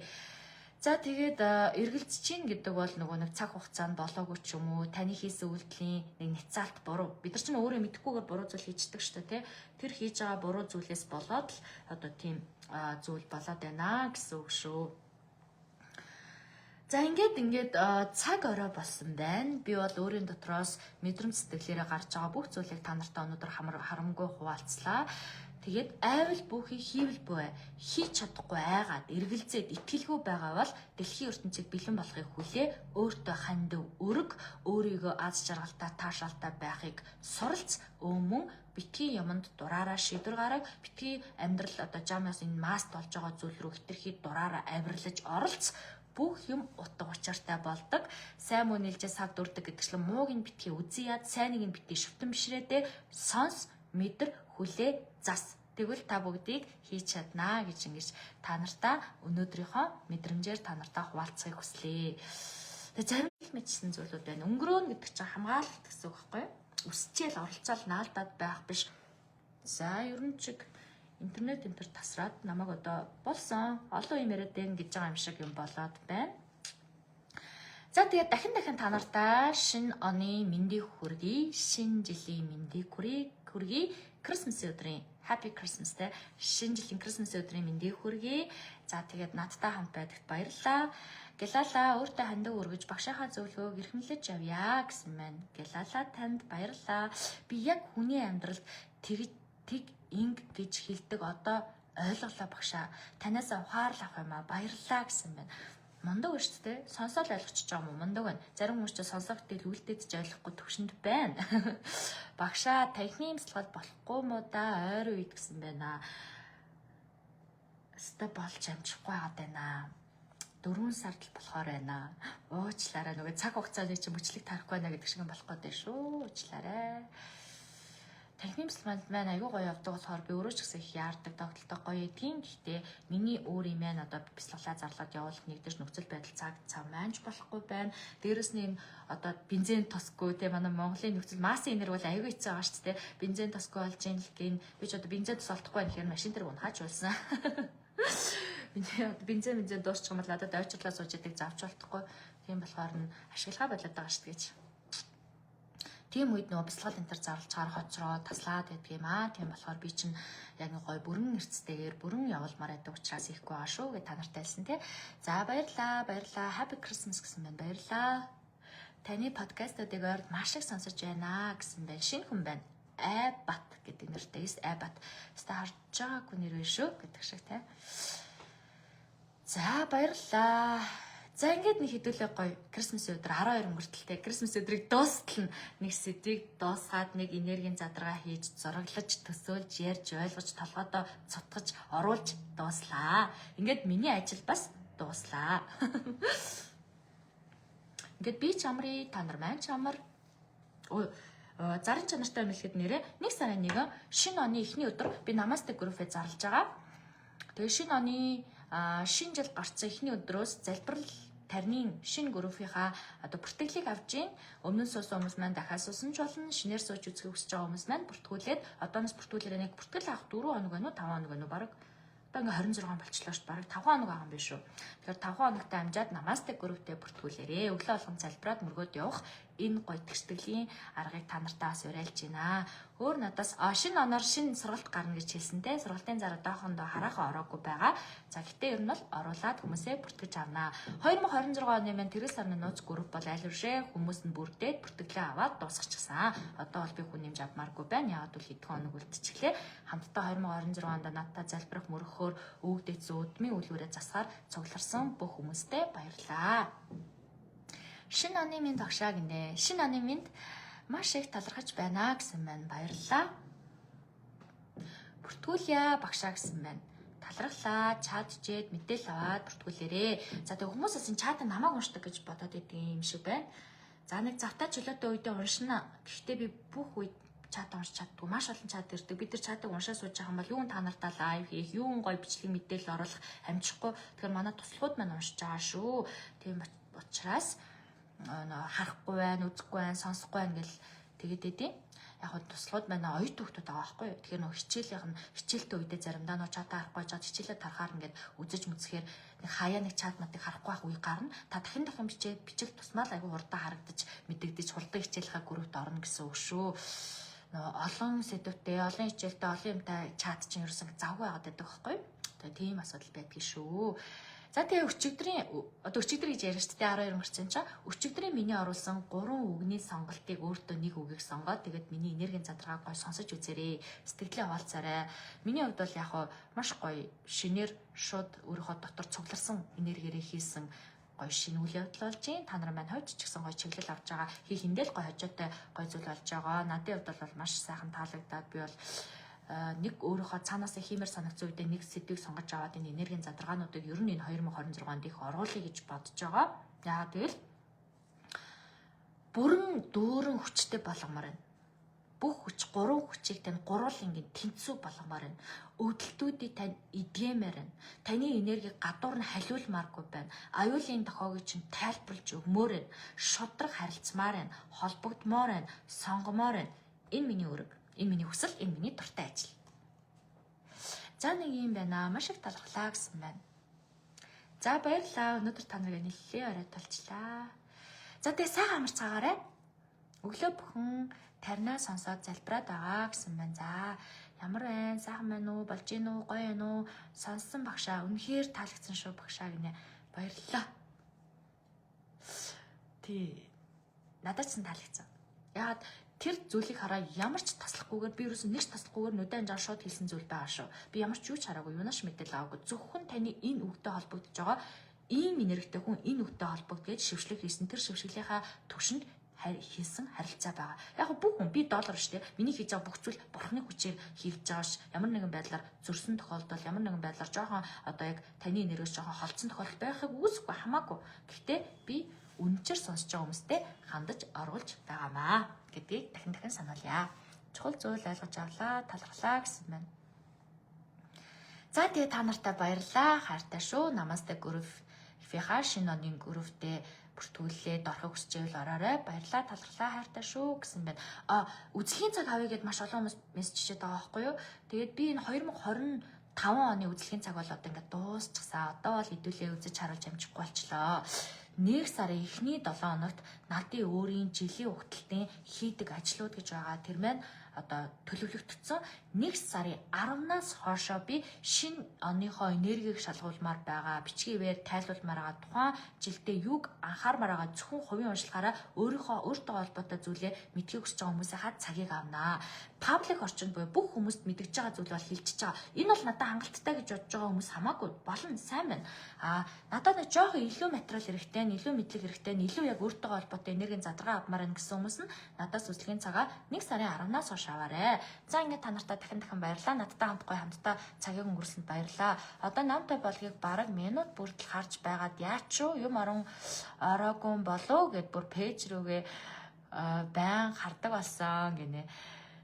A: За, тэгээд эргэлзэж чинь гэдэг бол нөгөө нэг цаг хугацаанд болоогүй ч юм уу, таны хийсэн үйлдэлийн нэг няцаалт, буруу. Бид нар чинь өөрөө мэдэхгүйгээр буруу зүйл хийждэг шүү дээ, тий. Тэр хийж байгаа буруу зүйлээс болоод л одоо тийм зүйл болоод байна гэсэн үг шүү. За, ингээд цаг орой болсон байна. Би бол өөрийн дотроос мэдрэмж сэтгэлээрээ гарч байгаа бүх зүйлийг та нартай өнөөдөр харамгүй хуваалцлаа. Тэгээд айвал бүхий, хийвэл буй, хийж чадахгүй айгаад эргэлзээд итгэлгүй байгаа бол дэлхийн ертөнцийг бэлэн болохыг хүлээ, өөртөө хандив өрг, өөрийгөө аз жаргалтай, таашаалтай байхыг суралц. Өмнө битгий юмд дураараа шийдвэр гараг, битгий амьдрал одоо жамаас энэ маст болж байгаа зүйл рүү хэтэрхий дураараа авирлаж оролц. Бүх юм утга учиртай болдог. Сайн муу нэлжээ сав дүрдэг гэдэгчлэн мууг нь битгий үзий яад, сайныг нь битгий шүтэн бишрээдээ сонс, мэдэр, хүлээ, зас. Тэгвэл та бүгдийг хийж чаднаа гэж ингэж та нартаа өнөөдрийнхөө мэдрэмжээр та нартаа хуваалцахыг хүслээ. Тэгээ зарим л мэдсэн зүйлүүд байна. Өнгөрөөн гэдэг чинь хамгаалалт гэсэн үг байхгүй юу? Үсчээл оролцоол наалдаад байх биш. За ер нь чиг интернет энэ төр тасраад намайг одоо болсон олон юм яриад байна гэж байгаа юм шиг юм болоод байна. За тэгээд дахин дахин та нартаа шинэ оны мэндийг хүргэе, шинэ жилийн мэндийг хүргэе, Christmas өдрийн Happy Christmas те, шинэ жилийн Christmas өдрийн мэндийг хүргэе. За тэгээд надтай хамт байдагт баярлалаа. Гялала өөртөө хандаг өргөж багшийнхаа зөвлөгөөг эрхэмлэж явъя гэсэн байна. Гялала танд баярлалаа. Би яг хүний амьдралд тэг тэг инг гэж хэлдэг одоо ойлголоо багшаа. Танаас ухаарлах авах юм а, баярлалаа гэсэн байна. Мундаг ба шүү дээ. Сонсоол ойлгочихж байгаа юм уу? Мундаг байна. Зарим хүмүүс ч сонсох гэтэл үлдээд ч ойлгохгүй төвшөнд байна. Багшаа тархины бясалгал болохгүй мó да, ойрын үед гэсэн байна. Өстой болж амжихгүй байгаад байна. 4 сард л болохоор байна. Уучлаарай, нөгөө цаг хугацааны чинь мөчлөг тарахгүй байна гэдэг шиг юм болох гээд байна шүү. Уучлаарай. Тархины бясалгалд маань аягүй гоё явдаг болохоор би өөрөө ч гэсэн их яардаг, тогтолтой гоё эдгийн. Гэхдээ миний өөр юм маань одоо бясалгалаа зарлаад явуулах нэгдэж нөхцөл байдал цаг цав маанч болохгүй байна. Дээрэс нь энэ одоо бензин тосгүй те, манай Монголын нөхцөл массын энерги бол аягүй хэцүү байгаа шүү дээ. Бензин тосгүй болж ийн л гин. Би ч одоо бензин тос олдохгүй байна гэхээр машин дээр унахаач болсон. Миний одоо бензин бензин дуусчих юм бол надад ойчрлаа сууж идэг завч болтохгүй. Тийм болохоор нь ашиглахаа болоод байгаа шүү дээ гэж. Тийм үед нөгөө бясалгал энэ төр зарлж хоцроо таслаад байдаг юм аа. Тийм болохоор би чинь яг нэг гой бүрэн эрсдэгээр бүрэн явуулмаар байдаг учраас ихгүй байгаа шүү гэж та нартай хэлсэн тий. За баярлаа, баярлаа. Happy Christmas гэсэн байна. Баярлаа. Таны подкастуудыг ойрд маш их сонсож байна гэсэн байна. Шинэ хүн байна. Айбат гэдэг нэртэй. Айбат. Ста харж байгаагүй нэр биш шүү гэдэг шиг тий. За баярлалаа. За ингээд нэг хэдүүлээ гоё Christmas өдөр 12 өнгөртөлтэй Christmas өдрийг дуустал нь нэг сэдвийг дуусгаад нэг энергийн задаргаа хийж зураглаж төсөөлж ярьж ойлгож толгойдоо цутгаж оруулж дууслаа. Ингээд миний ажил бас дууслаа. Ингээд би ч амрыг, та нар маань ч амар. Зарын чанартай мэдлэхэд нэрээ 1 сарын 1 шинэ оны эхний өдөр би Намасте группээ зарлж байгаа. Тэгээ шинэ оны шинэ жил гарцсан эхний өдрөөс залбирал тарны шинэ группийнхаа одоо бүртгэлийг авч гин. Өмнө нь суусан хүмүүс маань дахиад суусан ч болно. Шинээр сууж үзэхийг хүсэж байгаа хүмүүс маань бүртгүүлээд одооноос бүртгүүлээрээ нэг бүртгэл авах 4 хоног байна уу, 5 хоног байна уу, бараг одоо ингээ 26 болчлоо шүү дээ. Бараг 5 хоног байгаа юм биш үү. Тэгэхээр 5 хоногтой амжаад Намасте групптэй бүртгүүлээрээ. Өглөө болгон залбираад мөргөөд явах энэ гоё тэгштгэлийн аргыг та нартаа бас уриалж байна. Өөр надаас шинэ оноор шинэ сургалт гарна гэж хэлсэн те. Сургалтын зар одоохондоо хараахан ороогүй байгаа. За гэтээ ер нь бол оруулаад хүмүүсээ бүртгэж авнаа. 2026 оны маань тэрэл сарны нууц групп бол аль үшээ хүмүүс нь бүрдээд бүртгэлээ аваад дуусгачихсан. Одоо бол би хүн нэмж авмааргүй байна. Яагаад гэвэл хэдхэн хоног үлдчихлээ. Хамтдаа 2026 онд надтай залбирах мөрөхөөр өвгдээц үүдмийн үлгүүрээ засгаар цугларсан бүх хүмүүстээ баярлалаа. Шинэ оны минь багшаа гинэ. Шинэ оны минь маш их талархаж байна гэсэн байна. Баярлалаа. Бүртгүүлье багшаа гэсэн байна. Талархлаа, чат чээд мэдээлэл аваад бүртгүүлээрээ. За тэг хүмүүс бас энэ чат намайг уншдаг гэж бодоод идэг юм шиг байна. За нэг завтаа чөлөөтэй үедээ уншина. Гэхдээ би бүх үед чат уншиж чаддгүй. Маш олон чат ирдэг. Бид нар чатыг уншаа сууж байгаа юм бол юун та нартаа live хийх, юун гоё бичлэг мэдээлэл оруулах амжихгүй. Тэгэхээр манай туслахуд маань уншиж байгаа шүү. Тийм учраас харахгүй байна, үзэхгүй байна, сонсохгүй байна гэл тэгээд идэв. Яг хөө туслахуд маань оюут хүүхдүүд байгаа байхгүй юу. Тэгэхээр нөө хичээлийнх нь хичээлтэй үедээ заримдаа нөө чатаа харахгүй чат хичээлээ тарахаар ингээд үзэж мүцхээр нэг хаяа нэг чат матыг харахгүй байх үе гарна. Та дахин дахин бичээд бичих тусмаа л айгүй хурдан харагдаж мэдэгдэж хурдан хичээлийнхаа группт орно гэсэн үг шүү. Нөө олон сэдвтэй, олон хичээлтэй, олон юмтай чат чинь ерөөсөн завгүй байгаад байдаг байхгүй юу. Тэгээ тийм асуудал байдгийг шүү. За тэгээ өчигдрийн одоо өчигдөр гэж яриа шүү дээ, 12 өнгөрцөн чинь өчигдрийн миний оруулсан 3 үгний сонголтыг өөртөө нэг үгийг сонгоод тэгээд миний энергийн задаргааг гой сонсож үзээрэй. Сэтгэлээ хуваалцаарай. Миний хувьд бол яг маш гоё шинээр шууд өөрийнхөө дотор цугларсан энергиэрээ хийсэн гоё шинэ үйл явдал болж байна. Та нар маань хувьд ч гэсэн гоё чиглэл авч байгаа. Хийх эндэл гоё хожоотой гоё зүйл болж байгаа. Надын хувьд бол маш сайхан таалагдаад би бол нэг өөрийнхөө цаанаасаа хиймээр санагдсан үедээ нэг сэдвийг сонгож аваад энэ энергийн задаргаануудыг ер нь энэ 2026 онд их оруулъя гэж бодож байгаа. Яагаад гэвэл бүрэн дүүрэн хүчтэй болгомоор байна. Бүх хүч, гурван хүчийг тань гурван ингэ тэнцүү болгомоор байна. Өвдөлтүүдийг тань эдгээмээр байна. Таны энергийг гадуур нь халиулмааргүй байна. Аюулын дохиог чинь тайлбарлаж өгмөр байна. Шудраг харилцмаар байна. Холбогдмоор байна. Сонгомоор байна. Энэ миний үүрэг. Энэ миний хүсэл, энэ миний дуртай ажил. За, нэг юм байна. Маш их талархлаа гэсэн байна. За, баярлалаа. Өнөөдөр та нарыг нэлээд орой толчлаа. За, тэгээ сайхан амарцгаагаарай. Өглөө бүхэн таринаа сонсоод залбираад байгаа гэсэн байна. За, ямар байна? Сайхан байна уу? Болж гин үү? Гоё байна уу? Сонссон багшаа, үнэхээр таалагдсан шүү багшаа гинэ. Баярлалаа. Тий. Надад ч таалагдсан. Яагаад тэр зүйлийг хараа ямар ч таслахгүйгээр, би ерөөсөн нэг ч таслахгүйгээр нүдэн анжаа шууд хэлсэн зүйл байгаа шүү. Би ямар ч юу ч хараагүй, юунаас мэдээлэл аваагүй. Зөвхөн таны энэ үгтэй холбогдож байгаа ийм энергитэй хүн энэ үгтэй холбогдгээд шившлэг хийсэн, тэр шившиглийнхаа төвшөнд хийсэн харилцаа байгаа. Яг бүх хүн, би доллар шүү дээ. Миний хийж байгаа бүх зүйл бурхны хүчээр хийж байгаа ш. Ямар нэгэн байдлаар зөрсөн тохиолдол, ямар нэгэн байдлаар жоохон одоо яг таны энергиэс жоохон холдсон тохиолдол байхыг үүсэхгүй хамаагүй. Гэхдээ би үнэнчээр сонсож байгаа хүмүүстэй хандаж оруулж байгаамаа гэдгийг дахин дахин сануулъя. Чухал зүйл ойлгож авлаа, талархлаа гэсэн байна. За, тэгээ та нартай баярлалаа. Хайртай шүү. Намасте group-ийнхаа шинэ оны group-тэй бүртгүүлээд орохыг хүсч байвал ороорой. Баярлалаа, талархлаа, хайртай шүү гэсэн байна. А, үзлэгийн цаг авъя гэд маш олон хүмүүс мессеж чичээд байгаа байхгүй юу? Тэгээд би энэ 2025 оны үзлэгийн цаг бол одоо ингээд дуусчихсан. Одоо бол хэдүүлээ үзэж харуулж амжихгүй болчлоо. 1 сарын эхний 7 хоногт надын өөрийн жилийн угталтын хийдэг ажлууд гэж байгаа. Тэр маань одоо төлөвлөгдсөн. 1 сарын 10-наас хойшоо би шинэ оныхоо энергийг шалгуулмаар байгаа. Бичгийн ивээр тайлуулмаар байгаа. Тухайн жилдээ юг анхаармаар байгаа, зөвхөн хувийн уншлагаараа өөрийнхөө өөртөө холбоотой зүйлээ мэдхийг хүсэж байгаа хүмүүсийнхаа цагийг авнаа. Public орчинд буюу бүх хүмүүст мэдгэж байгаа зүйл бол хэлчихэж байгаа. Энэ бол надад хангалттай гэж бодож байгаа хүмүүс хамаагүй болно, сайн байна. А надад нэг жоохон илүү материал хэрэгтэй, илүү мэдлэг хэрэгтэй, илүү яг өөртөө холбоотой энергийн задаргаа авмаар байна гэсэн хүмүүс нь надаас үзлэгийн цагаа 1 сарын 10-наас хойш аваарэ. За, ингээд та нартай дахин дахин баярлалаа. Надтай хамт гой хамтдаа цагийг өнгөрүүлсэнд баярлалаа. Одоо намтай болгыг бараг минут бүрдэл харж байгаад яач юу юм орон ороогүй болов гэд бүр page рүүгээ байн хардаг болсон гинэ.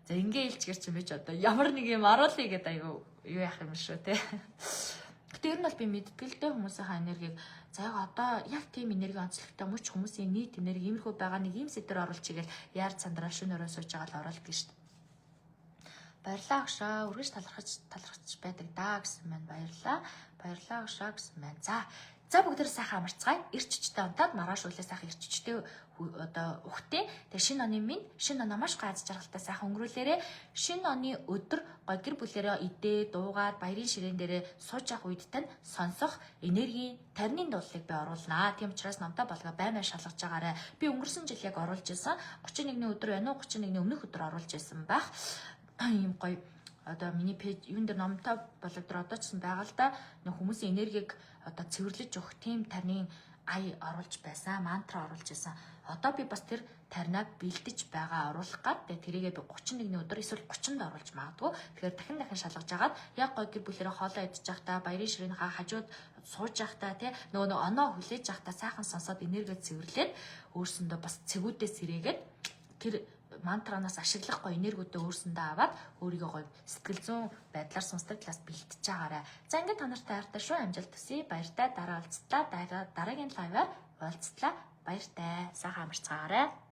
A: За, ингээ илчгэр чи би ч одоо ямар нэг юм оруулъя гэдэг аюу юу яах юм шүү те. Гэтэ ер нь бол би мэдтгэл дээ хүмүүсийнхаа энергийг. За, яг одоо яг тийм энерги онцлогтой мөч хүмүүсийн нийт энерги иймэрхүү байгаа нэг ийм сэдвэр оруулж игээл яар сандраа шөнө өрөө сууж байгаа л оруулдаг шүү дээ. Баярлалаа агшаа, үргэлж талархаж талархаж байдаг даа гэсэн маань, баярлалаа. Баярлалаа агшаа гэсэн маань. За, бүгд сайхан амарцгаая. Эрч хүчтэй унтаад маргааш үлээ сайхан эрч хүчтэй одоо ухтээ. Тэгээ шинэ оны минь, шинэ оноо маш гой аз жаргалтай сайхан өнгөрүүлээрэ. Шинэ оны өдөр гой гэр бүлээрээ идээ дуугаад баярын ширээн дээрээ сууж явах үед тань сонсох энергийн тарины дуулыг би оруулнаа. Тийм учраас номтой болгоо бай шалгаж байгаарай. Би өнгөрсөн жил яг оруулж исэн. 31-ний өдөр байна уу? 31-ний өмнөх өдөр оруулж исэн байх. Ийм гоё одоо миний page юун дээр номтой болог дээр одоо ч гэсэн байгаа л да, нэг хүмүүсийн энергийг одоо цэвэрлэж өгөх тийм тарны ая оруулж байсан, мантра оруулж байсан. Одоо би бас тэр тарнаа бэлдэж байгаа, оруулах гад. Тэгээ тэрийгээ би 31-ний өдөр эсвэл 30-нд оруулж магадгүй. Тэгэхээр дахин дахин шалгаж агаад яг гой гэр бүлэрээ хоолоо идэж байхдаа, баярын ширээнийхаа хажууд сууж байхдаа тий нөгөө нэг оноо хүлээж байхдаа сайхан сонсоод энерги цэвэрлээд өөрсөндөө бас цэгүүдээ сэрээгээд тэр мантранаас ашиглах гоё энергиудээ өөрсөндөө аваад өөрийгөө гоё сэтгэл зүйн байдлаар сонсдог талаас бэлтэж байгаарай. За, ингээд та нартай хайртай шүү. Амжилт хүсье. Баяртай, дараа уулзтлаа. Дараагийн live-аар уулзтлаа. Баяртай. Сайхан амарцгаарай.